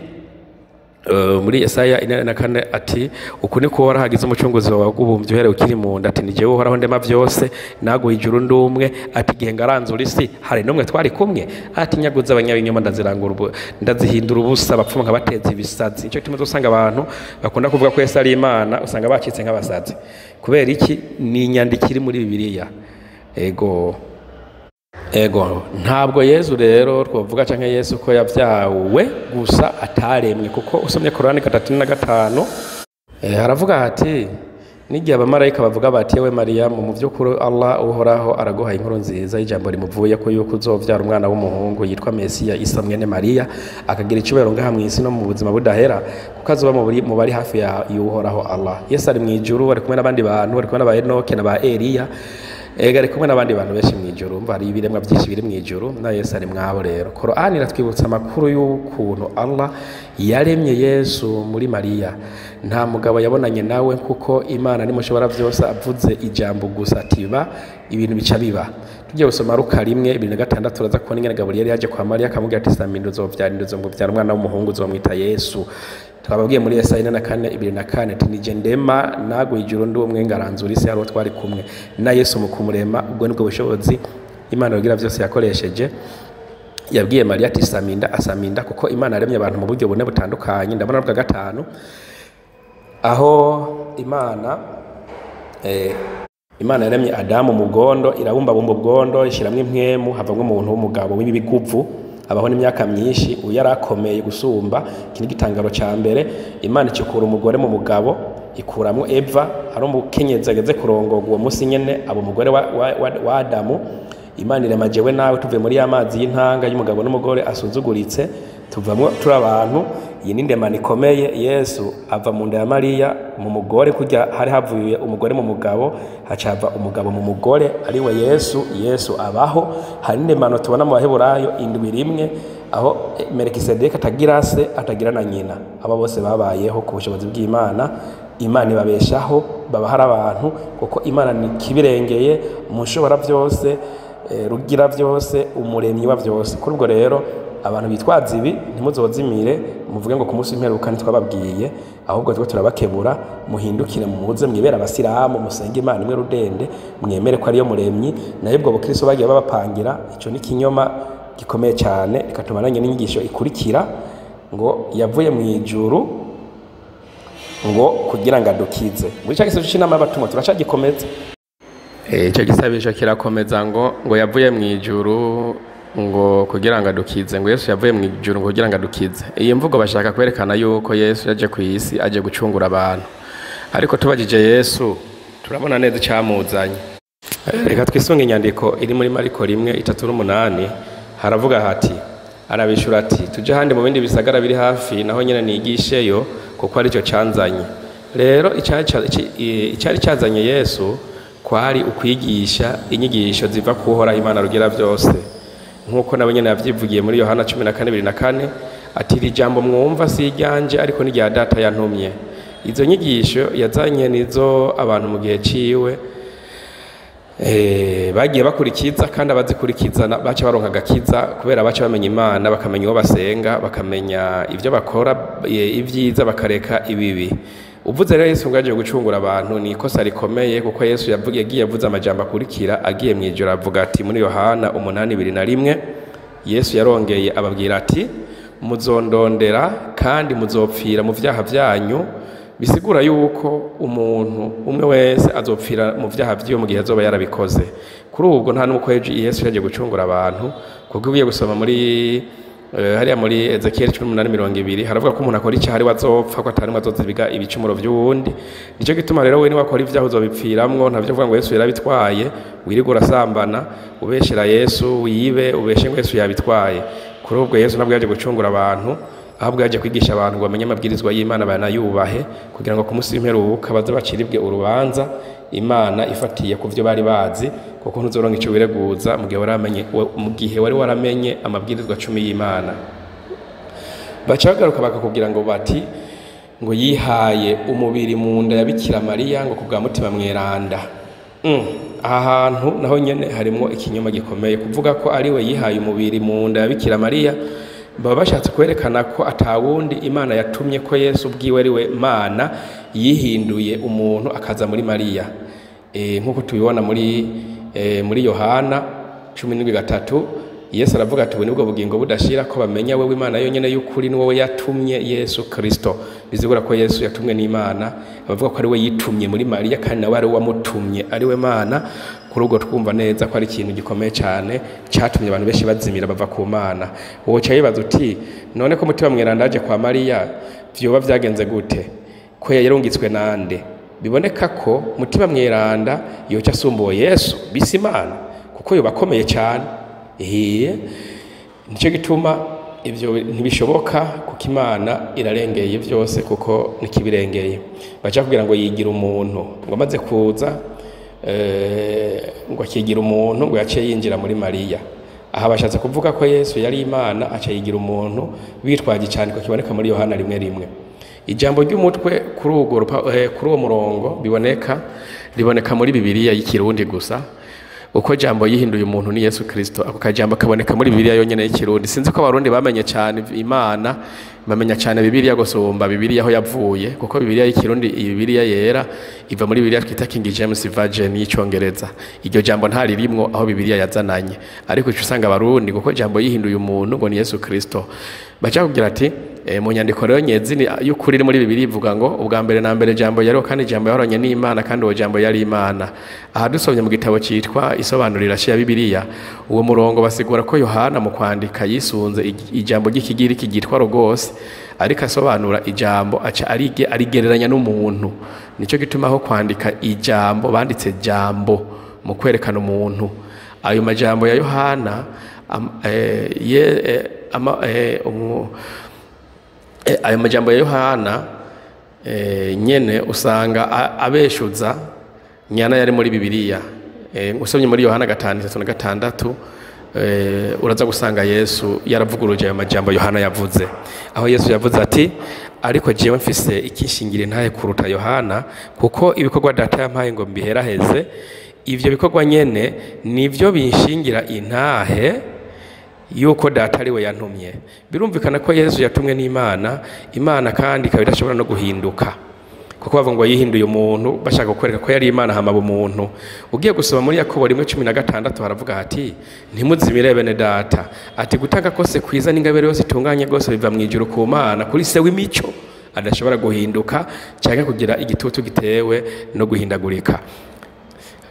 muri Yesaya 4:4 ati uku niko Uhoraho agize umucunguzi wawe wagubumbye uhereye ukiri mu nda, ati ni jewe Uhoraho ndema vyose, naguha ijuru ndumwe, ati igihe ngaranzura isi hari n'umwe twari kumwe, ati nyaguza abanyabinyoma ndazirangura ndazihindura ubusa, abapfumu nkabateza ibisazi. Nico gituma uzosanga abantu bakunda kuvuga ko Yesu ari Imana usanga bacitse nk'abasazi. Kubera iki? Ni inyandiko iri muri Bibiliya. Ego ego, ntabwo Yesu rero twovuga canke Yesu ko yavyawe gusa ataremwe, kuko usomye Korani 35 haravuga hati n'igihe abamarayika bavuga bati yewe Mariyamu, mu vy'ukuri Allah uhoraho araguha inkuru nziza y'ijambo rimuvuye ko yuko uzovyara umwana w'umuhungu yitwa Mesiya Isa mwene Mariya, akagira icubahiro ngaha mw'isi no mu buzima budahera, kuko azoba mu bari hafi ya y'uhoraho Allah. Yesu ari mw'ijuru, ari kumwe n'abandi bantu, ari kumwe n'aba Enoke na ba Eliya, ega ari kumwe n'abandi bantu benshi mw'ijuru. Umva hari ibiremwa byinshi biri mw'ijuru, na Yesu ari mwabo. Rero Korani iratwibutsa amakuru y'ukuntu Allah yaremye Yesu muri Mariya. Nta mugabo yabonanye nawe, kuko Imana nimushobora byose avuze ijambo gusa ati ba, ibintu bica biba. Tugiye gusoma Luka 1:26, turaza kubona ingene Gaburiyeli yaje kwa Mariya akamubwira ati samba uzovyara inda, uzomuvyara umwana w'umuhungu, uzomwita Yesu. Twababwiye muri Yesaya 4:24 ati nije ndema naguha ijuru ndi umwe, ngaranzura isi hariho twari kumwe. Na Yesu mu kumurema, ubwo nibwo bushobozi Imana rugira byose yakoresheje. Yabwiye Mariya ati saminda, asaminda, kuko Imana yaremye abantu mu buryo bune butandukanye. Ndabona bwa gatanu aho Imana Imana yaremye Adamu mu bwondo, irabumbabumba ubwondo, ishiramwo impwemu, havamwo umuntu w'umugabo w'ibiguvu, abaho n'imyaka myinshi, uyu yarakomeye gusumba. Iki ni igitangaro ca mbere. Imana icikura umugore mu mugabo, ikuramwo Eva, ari umukenyezi ageze kurongorwa uwo munsi nyene aba umugore wa Adamu. Imana irema jewe nawe tuvuye muri ya mazi y'intanga y'umugabo n'umugore asuzuguritse, tuvamwo turi abantu. Iyi ni indemano ikomeye. Yesu ava mu nda ya Mariya mu mugore, kurya hari havuye umugore mu mugabo, hacava umugabo mu mugore ariwe Yesu. Yesu abaho. Hari indemano tubona mu Baheburayo 7:1, aho Melkisedeki atagira se atagira na nyina, aba bose babayeho ku bushobozi bw'Imana. Imana ibabeshaho, baba hari abantu, kuko Imana ni kibirengeye, mushobora byose, rugira byose, umuremyi wa byose. Kuri ubwo rero abantu bitwaza ibi ntimuzozimire muvuge ngo ku munsi w'imperuka ntitwababwiye, ahubwo twe turabakebura, muhindukire muze mwibera abasilamu, musenge Imana imwe rudende, mwemere ko ariyo muremyi. Nayo ubwo bukristo bagiye babapangira, ico ni kinyoma gikomeye cyane. Reka tubananye n'inyigisho ikurikira ngo yavuye mu ijuru ngo kugira ngo adukize. Muri ca gisabisho c'inama y'abatumwa turacagikomeza. Ico gisabisho kirakomeza ngo yavuye mu ijuru ngo kugira ngo adukize, ngo Yesu yavuye mu ijuru ngo kugira ngo adukize. Iyi mvugo bashaka kwerekana yuko Yesu yaje ku isi aje gucungura abantu, ariko tubajije Yesu turabona neza icamuzanye. Reka twisunge inyandiko iri muri Mariko 1:38, haravuga hati arabishura ati tuje handi mu bindi bisagara biri hafi naho nyene nigisheyo, kuko aricyo canzanye. Rero icari cazanye Yesu kwari ukwigisha inyigisho ziva ku Uhoraho Imana rugira byose, nkuko nabo nyene yavyivugiye muri Yohana 14:24 ati iri jambo mwumva si iryanje ariko ni irya data yantumye. Izo nyigisho yazanye nizo abantu mu gihe ciwe bagiye bakurikiza, kandi abazikurikiza baca baronka agakiza, kubera baca bamenya Imana, bakamenya uwo basenga, bakamenya ivyo bakora, ivyiza bakareka ibibi. Uvuze rero Yesu ngo yaje gucungura abantu ni ikosa rikomeye, kuko Yesu yagiye avuze amajambo akurikira agiye mu ijuru, avuga ati muri Yohana 8:21, Yesu yarongeye ababwira ati muzondondera kandi muzopfira mu vyaha vyanyu. Bisigura yuko umuntu umwe wese azopfira mu vyaha vyiwe mu gihe azoba yarabikoze. Kuri ubwo nta nuko Yesu yaje gucungura abantu, kuko ugiye gusoma muri hariya muri Ezekiel 18:20 haravuga ko umuntu akora icyaha ari wazopfa, ko atari azozibiga ibicumuro by'uwundi. Nico gituma rero we ni wakora ivyaha uzobipfiramwo, ntavyo kuvuga ngo Yesu yarabitwaye, wirirwa urasambana ubeshera Yesu, wibe ubeshe ngo Yesu yabitwaye. Kuri ubwo Yesu ntabwo yaje gucungura abantu, ahubwo yaje kwigisha abantu ngo bamenye amabwirizwa y'Imana banayubahe, kugira ngo ku munsi w'imperuka baze baciribwe urubanza Imana ifatiye ku vyo bari bazi, kuko ntuzoronka ico wireguza mu gihe wari waramenye amabwirizwa 10 y'Imana. Baca bagaruka bakakubwira ngo bati ngo yihaye umubiri mu nda ya Bikira Mariya ngo kubwa Mutima Mweranda. Aha hantu naho nyene harimwo ikinyoma gikomeye. Kuvuga ko ari we yihaye umubiri mu nda ya Bikira Mariya, baba bashatse kwerekana ko atawundi Imana yatumye, ko Yesu ubwiwe ari we Mana yihinduye umuntu akaza muri Mariya. Nkuko tubibona muri Yohana 17:3, Yesu aravuga ati ubu nibwo bugingo budashira, ko bamenya wewe Imana yonyene y'ukuri ni wowe yatumye Yesu Kristo. Bizigura ko Yesu yatumwe n'Imana, abavuga ko ari we yitumye muri Mariya kandi nawe ari we wamutumye, ari we Mana. Kuri ubwo twumva neza ko ari ikintu gikomeye cyane cyatumye abantu benshi bazimira bava ku Mana. Woca yibaza uti none ko Mutima Mweranda aje kwa Mariya vyoba vyagenze gute, ko yarungitswe nande? Biboneka ko Mutima Mweranda yoca asumbuye Yesu bisi Imana, kuko yoba akomeye cyane. Nico gituma ivyo ntibishoboka, kuko Imana irarengeye vyose, kuko nikibirengeye. Baca kugira ngo yigira umuntu, ngo amaze kuza ngo akigira umuntu, ngo yaciye yinjira muri Mariya. Aha bashatse kuvuga ko Yesu yari Imana aca yigira umuntu, bitwaje cyane ko kiboneka muri Yohana 1:1. Ijambo ry'umutwe kuri uwo kuri uwo murongo biboneka riboneka muri Bibiliya y'ikirundi gusa. Uko jambo yihinduye umuntu ni Yesu Kristo. Ako kajambo kaboneka muri Bibiliya yonyene y'ikirundi. Sinzi ko abarundi bamenye cyane Imana, bamenya cyane Bibiliya gusumba Bibiliya aho yavuye, kuko Bibiliya y'ikirundi, Bibiliya yera iva muri Bibiliya twita King James Version y'icongereza. Iryo jambo ntari rimwo aho Bibiliya yazananye, ariko uca usanga abarundi kuko jambo yihinduye umuntu ngo ni Yesu Kristo. Baca kugira ati mu nyandiko rero nyezini y'ukuri iri muri Bibiliya ivuga ngo ubwa mbere na mbere jambo yariho, kandi jambo yahoranye n'Imana, kandi uwo jambo yari Imana. Aha dusomye mu gitabo citwa Isobanurira ya Bibiliya, uwo murongo basigura ko Yohana mu kwandika yisunze ijambo ry'ikigiriki ryitwa logos, ariko asobanura ijambo aca arigereranya n'umuntu. Nico gituma aho kwandika ijambo banditse jambo mu kwerekana umuntu. Ayo majambo ya Yohana ayo majambo ya Yohana nyene usanga abeshuza nyana yari muri Bibiliya. Usomye muri Yohana 5:36 uraza gusanga Yesu yaravuguruje ayo majambo Yohana yavuze, aho Yesu yavuze ati ariko jewe mfise ikishingire ntaye kuruta Yohana, kuko ibikorwa data yampaye ngo mbiheraheze, ivyo bikorwa nyene nivyo binshingira intahe yuko data ari we yantumye. Birumvikana ko Yesu yatumwe n'Imana, Imana kandi ikaba idashobora no guhinduka, kuko bavuga ngo yihinduye umuntu bashaka kwereka ko yari Imana hama umuntu. Ugiye gusoma muri Yakobo 1:16 haravuga ati ntimuzimire bene data, ati gutanga kose kwiza n'ingabire yose itunganye gose biva mu ijuru ku Mana, kuri se w'imico adashobora guhinduka cyangwa kugira igitutu gitewe no guhindagurika.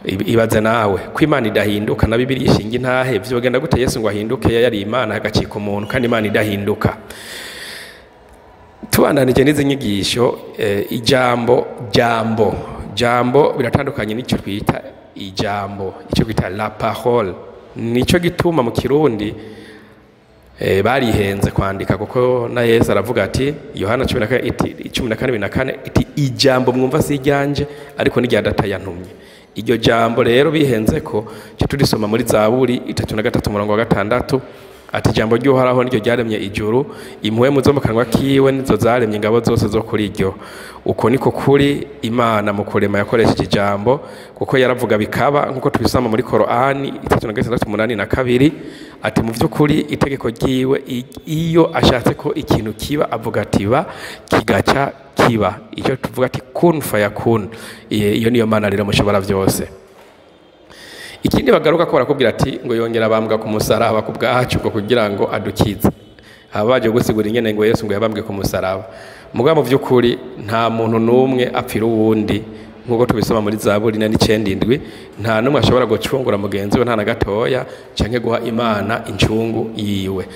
Ibaze nawe ko Imana idahinduka na Bibiliya ishinga intahe, vyogenda gute Yesu ngo ahinduke yari Imana agacika umuntu kandi Imana idahinduka? Tubandanije n'izi nyigisho, ijambo jambo jambo biratandukanye n'icyo twita ijambo, icyo twita la parole. Nico gituma mu Kirundi barihenze kwandika, kuko na Yesu aravuga ati Yohana 14:24 iti ijambo mwumva si iryanje ariko ni irya data yantumye. Iryo jambo rero bihenze ko cyo turisoma muri Zaburi 33:6 ati ijambo ry'Uhoraho niryo ryaremye ijuru, impuhemu zo mu kanwa kiwe nizo zaremye ingabo zose zo kuri iryo. Uko niko kuri Imana mu kurema yakoresheje ijambo, kuko yaravuga bikaba, nkuko tubisoma muri Korani 36:82 ati mu vy'ukuri itegeko ryiwe iyo ashatse ko ikintu kiba avuga ati ba, kigaca kiba, icyo tuvuga ati kun fayakun. Iyo niyo Mana rero mushobora byose. Ikindi bagaruka ko barakubwira ati ngo yongera abambwa ku musaraba ku bwacu ngo kugira ngo adukize. Abaje gusigura ingene ngo Yesu ngo yabambwe ku musaraba. Mugabo mu by'ukuri nta muntu n'umwe apfira uwundi, nk'uko tubisoma muri Zaburi 97, nta n'umwe ashobora gucungura mugenzi we, nta na gatoya, canke guha Imana incungu yiwe.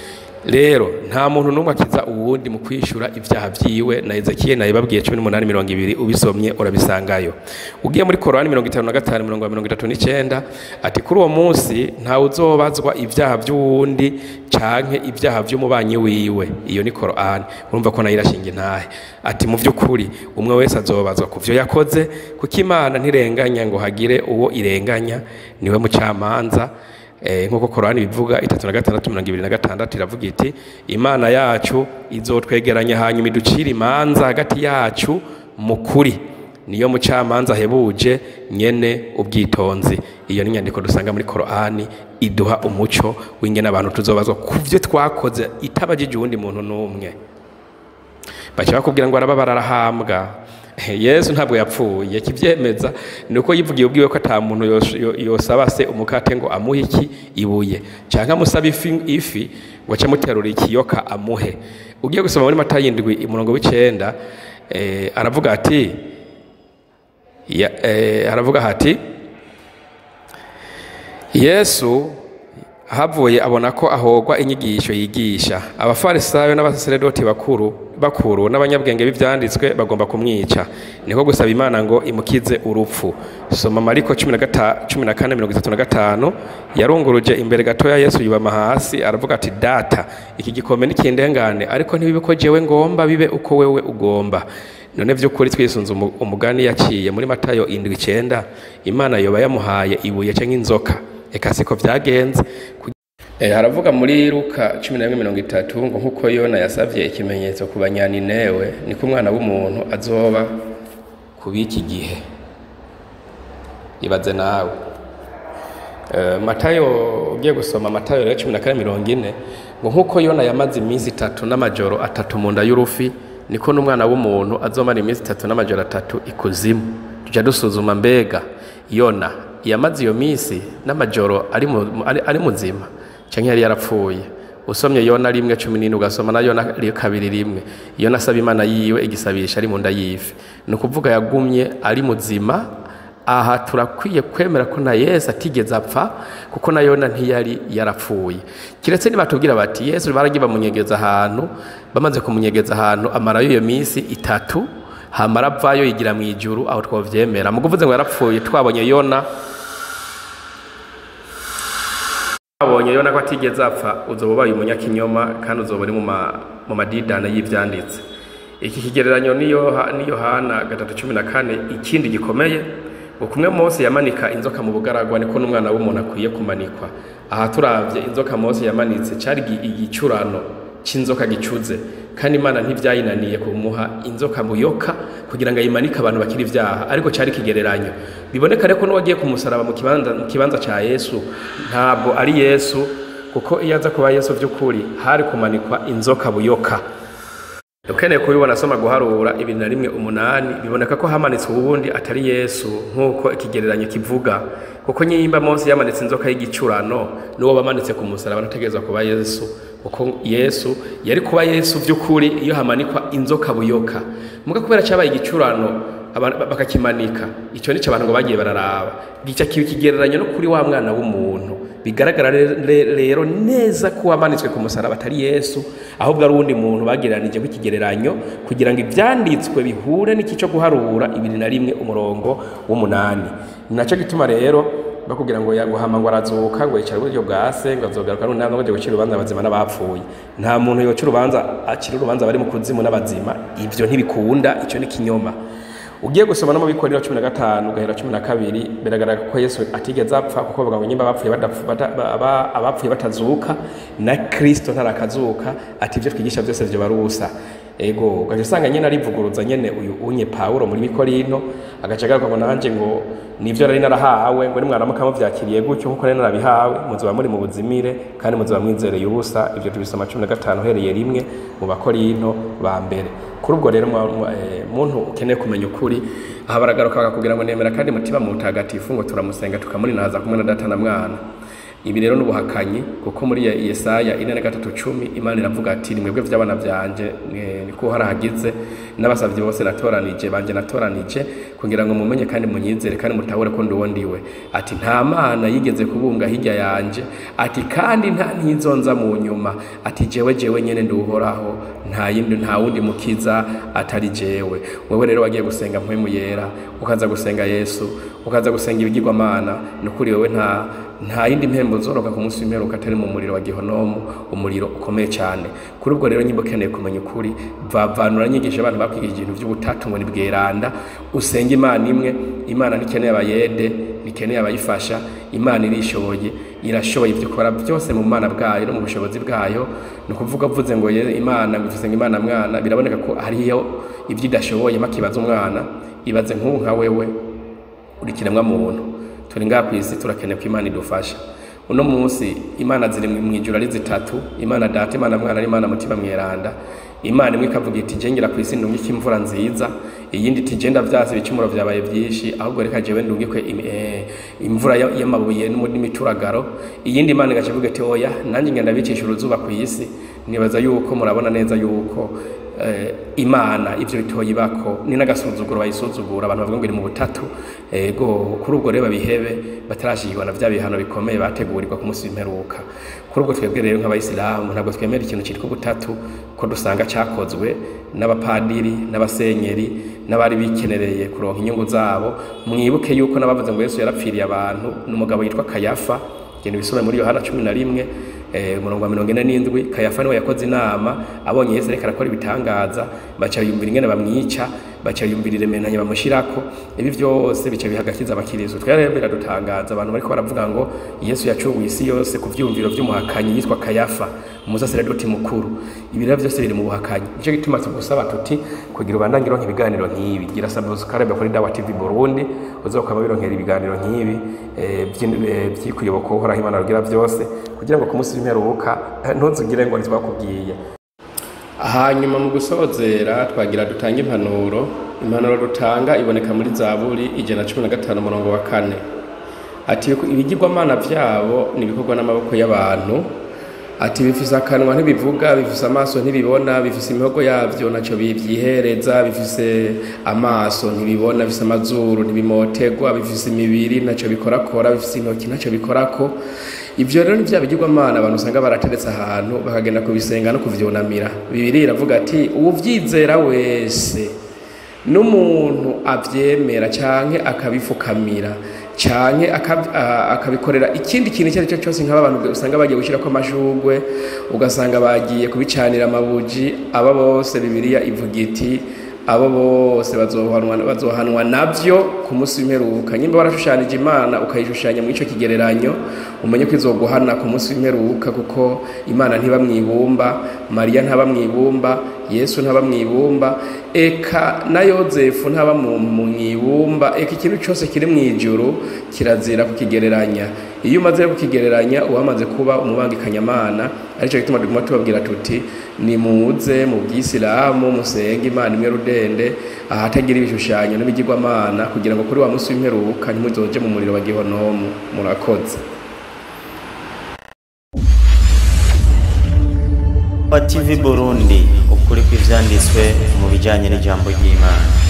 Rero nta muntu n'umwe akiza uwundi mu kwishura ivyaha vyiwe, na Ezekiel nayibabwiye 18:20, ubisomye urabisangayo. Ugiye muri Korani 55:39 ati kuri uwo munsi nta uzobazwa ivyaha vy'uwundi canke ivyaha vy'umubanyi wiwe. Iyo ni Korani, urumva ko nayo irashinga intahe. Ati mu vy'ukuri umwe wese azobazwa ku vyo yakoze, kuko Imana ntirenganya ngo hagire uwo irenganya, niwe mucamanza. Nk'uko Korani bivuga 36:26 iravuga iti Imana yacu izotwegeranya hanyuma iducira imanza hagati yacu mu kuri, niyo mucamanza ahebuje nyene ubwitonzi. Iyo ni inyandiko dusanga muri Korani iduha umuco w'ingene abantu tuzobazwa ku vyo twakoze, itabajije uwundi muntu n'umwe. Baca bakubwira ngo arababara arahambwa. Yesu ntabwo yapfuye, kivyemeza nuko yivugiye ubwiwe ko ata muntu yosaba se umukate ngo amuhe iki ibuye, canke amusaba ifi ngo ace amuterura ikiyoka amuhe. Ugiye gusoma muri Matayo 7:9, aravuga ati aravuga ati Yesu havuye abona ko ahogwa inyigisho yigisha. Abafarisayo n'abasaseredoti bakuru n'abanyabwenge b'ivyanditswe bagomba kumwica, niko gusaba Imana ngo imukize urupfu. Soma Mariko 14:35. Yarunguruje imbere gatoya Yesu yubama hasi aravuga ati Data, iki gikombe nikindengane, ariko ntibibe ko jewe ngomba, bibe uko wewe ugomba. None vy'ukuri twisunze umugani yaciye muri Matayo 7:9, Imana yoba yamuhaye ibuye canke inzoka? Eka siko vyagenze. Haravuga muri Luka 11:30 ngo nkuko Yona yasavye ikimenyetso ku Banyaninewe, niko umwana w'umuntu azoba kubiki gihe. Ibaze nawe. Matayo, ugiye gusoma Matayo rero 14:40 ngo nkuko Yona yamaze iminsi 3 n'amajoro 3 mu nda y'urufi, niko n'umwana w'umuntu azomara iminsi 3 n'amajoro 3 ikuzimu. Tuja dusuzuma mbega Yona yamaze iyo minsi n'amajoro ari muzima canke yari yarapfuye? Usomye Yona 1:14 ugasoma na Yona 2:1, Yona asaba Imana yiwe igisabisha ari mu nda y'ifi, ni ukuvuga yagumye ari muzima. Aha turakwiye kwemera ko na Yesu atigeze apfa, kuko na Yona ntiyari yarapfuye. Kiretse nibatubwira bati Yesu baragiye bamunyegeza ahantu, bamaze kumunyegeza ahantu amarayo iyo minsi 3, hamara avayo yigira mu ijuru, aho twovyemera. Muguvuze ngo yarapfuye, twabonye Yona ko atigeze apfa, uzoba ubaye umunyakinyoma kandi uzoba uri mu madidane y'ivyanditse. Iki kigereranyo ni Yohana 3:14. Ikindi gikomeye ngo kumwe Mose yamanika inzoka mu bugaragwa, niko n'umwana w'umuntu akwiye kumanikwa. Aha turavye inzoka Mose yamanitse cari igicurano c'inzoka gicuze, kandi Imana ntivyayinaniye kumuha inzoka muyoka kugira ngo ayimanike abantu bakiri ivyaha, ariko cari kigereranyo. Biboneka reko n'uwagiye kumusaraba mu kibanza ca Yesu ntabwo ari Yesu, kuko iyo aza kuba Yesu vy'ukuri hari kumanikwa inzoka buyoka. Ukeneye kubibona soma guharura 21:8, biboneka ko hamanitswe uwundi atari Yesu nk'uko ikigereranyo kivuga, kuko nyimba Mose yamanitse inzoka y'igicurano, n'uwo bamanitse ku musaraba ntategerezwa kuba Yesu, kuko Yesu yari kuba Yesu vy'ukuri iyo hamanikwa inzoka buyoka. Muga kubera cabaye igicurano bakakimanika, ico nico abantu ngo bagiye bararaba, gica kigereranyo no kuri wa mwana w'umuntu. Bigaragara rero neza ko wamanitswe ku musaraba atari Yesu, ahubwo ari uwundi muntu bagereranije kw'ikigereranyo kugira ngo ivyanditswe bihure n'ikico guharura 21:8. Naco gituma rero bakubwira ngo yaguhama ngo arazuka ngo yicara iburyo bwa se ngo azogaruka n'unama ngo aje gucira urubanza abazima n'abapfuye. Nta muntu yoca urubanza acira urubanza bari mu kuzimu n'abazima, ivyo ntibikunda, ico ni kinyoma. Ugiye gusoma no mu Bikoriro 15 ugahera 12, biragaragara ko Yesu atigeze apfa, kuko bavuga ngo nyimba abapfuye abapfuye batazuka na Kristo ntarakazuka, ati ivyo twigisha byose vyo barusa. Ego ugaca usanga nyene arivuguruza nyene uyu unye Pawulo muri Bikorinto, agaca agaruka ngo nanje ngo nivyo nari narahawe, ngo nimwaramuka muvyakiriye gutyo nkuko nari narabihawe muzoba muri mu buzimire kandi muzoba mwizereye ubusa. Ivyo tubisoma 15 uhereye 1 mu Bakorinto ba mbere. Kuri ubwo rero muntu ukeneye kumenya ukuri, aha baragaruka bakakubwira ngo nemera kandi mutima mutagatifu, ngo turamusenga tukamurinaza kumwe na data na mwana. Ibi rero n'ubuhakanyi, kuko muri Yesaya 43:10 Imana iravuga ati ni mwebwe vy'abana vyanje niko harahagize n'abasavye bose natoranije banje natoranije kugira ngo mumenye kandi munyizere kandi mutahure ko ndi ndiwe. Ati nta mana yigeze kubumbwa hirya yanje, ati kandi nta ntizonza mu nyuma, ati jewe nyene nduhoraho, nta yindi nta wundi mukiza atari jewe. Wewe rero wagiye gusenga mpwemu yera, ukaza gusenga Yesu, ukaza gusenga ibigirwamana, nukuri wewe nta yindi mpembo zoroka ku munsi w'imperuka atari mu muriro wa gihonomu, umuriro ukomeye cyane. Kuri ubwo rero nyimba ukeneye kumenya ukuri, vavanura nyigisha abantu bakwigishije ibintu by'ubutatu ngo ni bweranda, usenge Imana imwe. Imana ntikeneye abayede, ntikeneye abayifasha, Imana irishoboye, irashoboye ibyo ikora byose mu Mana bwayo no mu bushobozi bwayo. Ni ukuvuga avuze ngo Imana ngo isenga Imana mwana, biraboneka ko hariyo ibyo idashoboye. Makibaza umwana, ibaze nk'ubu nka wewe uri kiremwa muntu, turi ngaha kw'isi turakeneye ko Imana idufasha. Uno munsi Imana ziri mu ijuru ari zitatu, Imana data, Imana mwana, Imana mutima mweranda. Imana imwe ikavuga iti je ngira kw'isi ndungike imvura nziza, iyindi iti je ndavyase ibicumuro vyabaye vyinshi, ahubwo reka jewe ndungikwe imvura y'amabuye n'imituragaro. Iyindi Imana igaca ivuga iti oya nanjye ngenda bicisha uruzuba kw'isi. Nibaza yuko murabona neza yuko Imana ivyo bitoyibako ni n'agasuzuguro bayisuzugura, abantu bavuga ngo iri mu butatu. Ego kuri ubwo rero babihebe batarashigirwa na vya bihano bikomeye bategurirwa ku munsi w'imperuka. Kuri ubwo twebwe rero nk'abayisilamu ntabwo twemera ikintu citwa ubutatu, ko dusanga cakozwe n'abapadiri n'abasenyeri n'abari bikenereye kuronka inyungu zabo. Mwibuke yuko n'abavuze ngo Yesu yarapfiriye abantu n'umugabo yitwa Kayafa, ibintu bisome muri Yohana 11 umurongo wa 47. Kayafa niwe yakoze inama abonye Yesu ariko arakora ibitangaza, baca yumvira ingene bamwica, baca yumvira iremenanya bamushirako. Ibi vyose bica bihagakiza abakiristo. Twari rero biradutangaza abantu bariko baravuga ngo Yesu yacuguye isi yose ku vyumviro vy'umuhakanyi yitwa Kayafa, umusaseredoti mukuru. Ibi rero vyose biri mu buhakanyi. Nico gituma tugusaba tuti kugira ubandanye uronka ibiganiro nk'ibi, gira subscribe kuri Dawa TV Burundi, uzokama bironkera ibiganiro nk'ibi vy'ikuyoboka Uhoraho Imana rugira vyose, kugira ngo ku munsi w'imperuka ntuzugire ngo ntibakubwiye. Hanyuma mu gusozera twagira dutanga impanuro. Impanuro dutanga iboneka muri Zaburi 115 umurongo wa 4. Ati ibigirwamana vyabo nibikorwa n'amaboko y'abantu, ati bifise akanwa ntibivuga, bifise amaso ntibibona, bifise imihogo yavyo naco bivyihereza, bifise amaso ntibibona, bifise amazuru ntibimotegwa, bifise imibiri naco bikorakora, bifise intoki naco bikorako. Ivyo rero ni vya bigirwamana abantu usanga barateretse ahantu bakagenda kubisenga no kuvyunamira. Bibiliya iravuga ati uwuvyizera wese n'umuntu avyemera canke akabifukamira canke akabikorera ikindi kintu icyo ari cyo cyose, nk'aba bantu usanga bagiye gushirako amashurwe, ugasanga bagiye kubicanira amabuji, aba bose Bibiliya ivuga iti abo bose bazohanwa navyo ku munsi w'imperuka. Nyimba warashushanije Imana ukayishushanya mu ico kigereranyo, umenye ko izoguhana ku munsi w'imperuka, kuko Imana ntiba mwibumba, Mariya ntaba mwibumba, Yesu ntaba mwibumba, eka na Yozefu ntaba mwibumba, eka ikintu cyose kiri mwijuru kirazira kukigereranya. Iyo umaze kukigereranya uwamaze kuba umubangikanyamana. Arico gituma duguma tubabwira tuti nimuze mu bwisilamu musenge Imana imwe rudende, ahatagira ibishushanyo n'ibigirwamana, kugira ngo kuri wa munsi w'imperuka ntimuzoje mu muriro wa gihonomu. Murakoze.
TV Burundi, ukuri kw'ivyanditswe mu bijanye n'ijambo ry'Imana.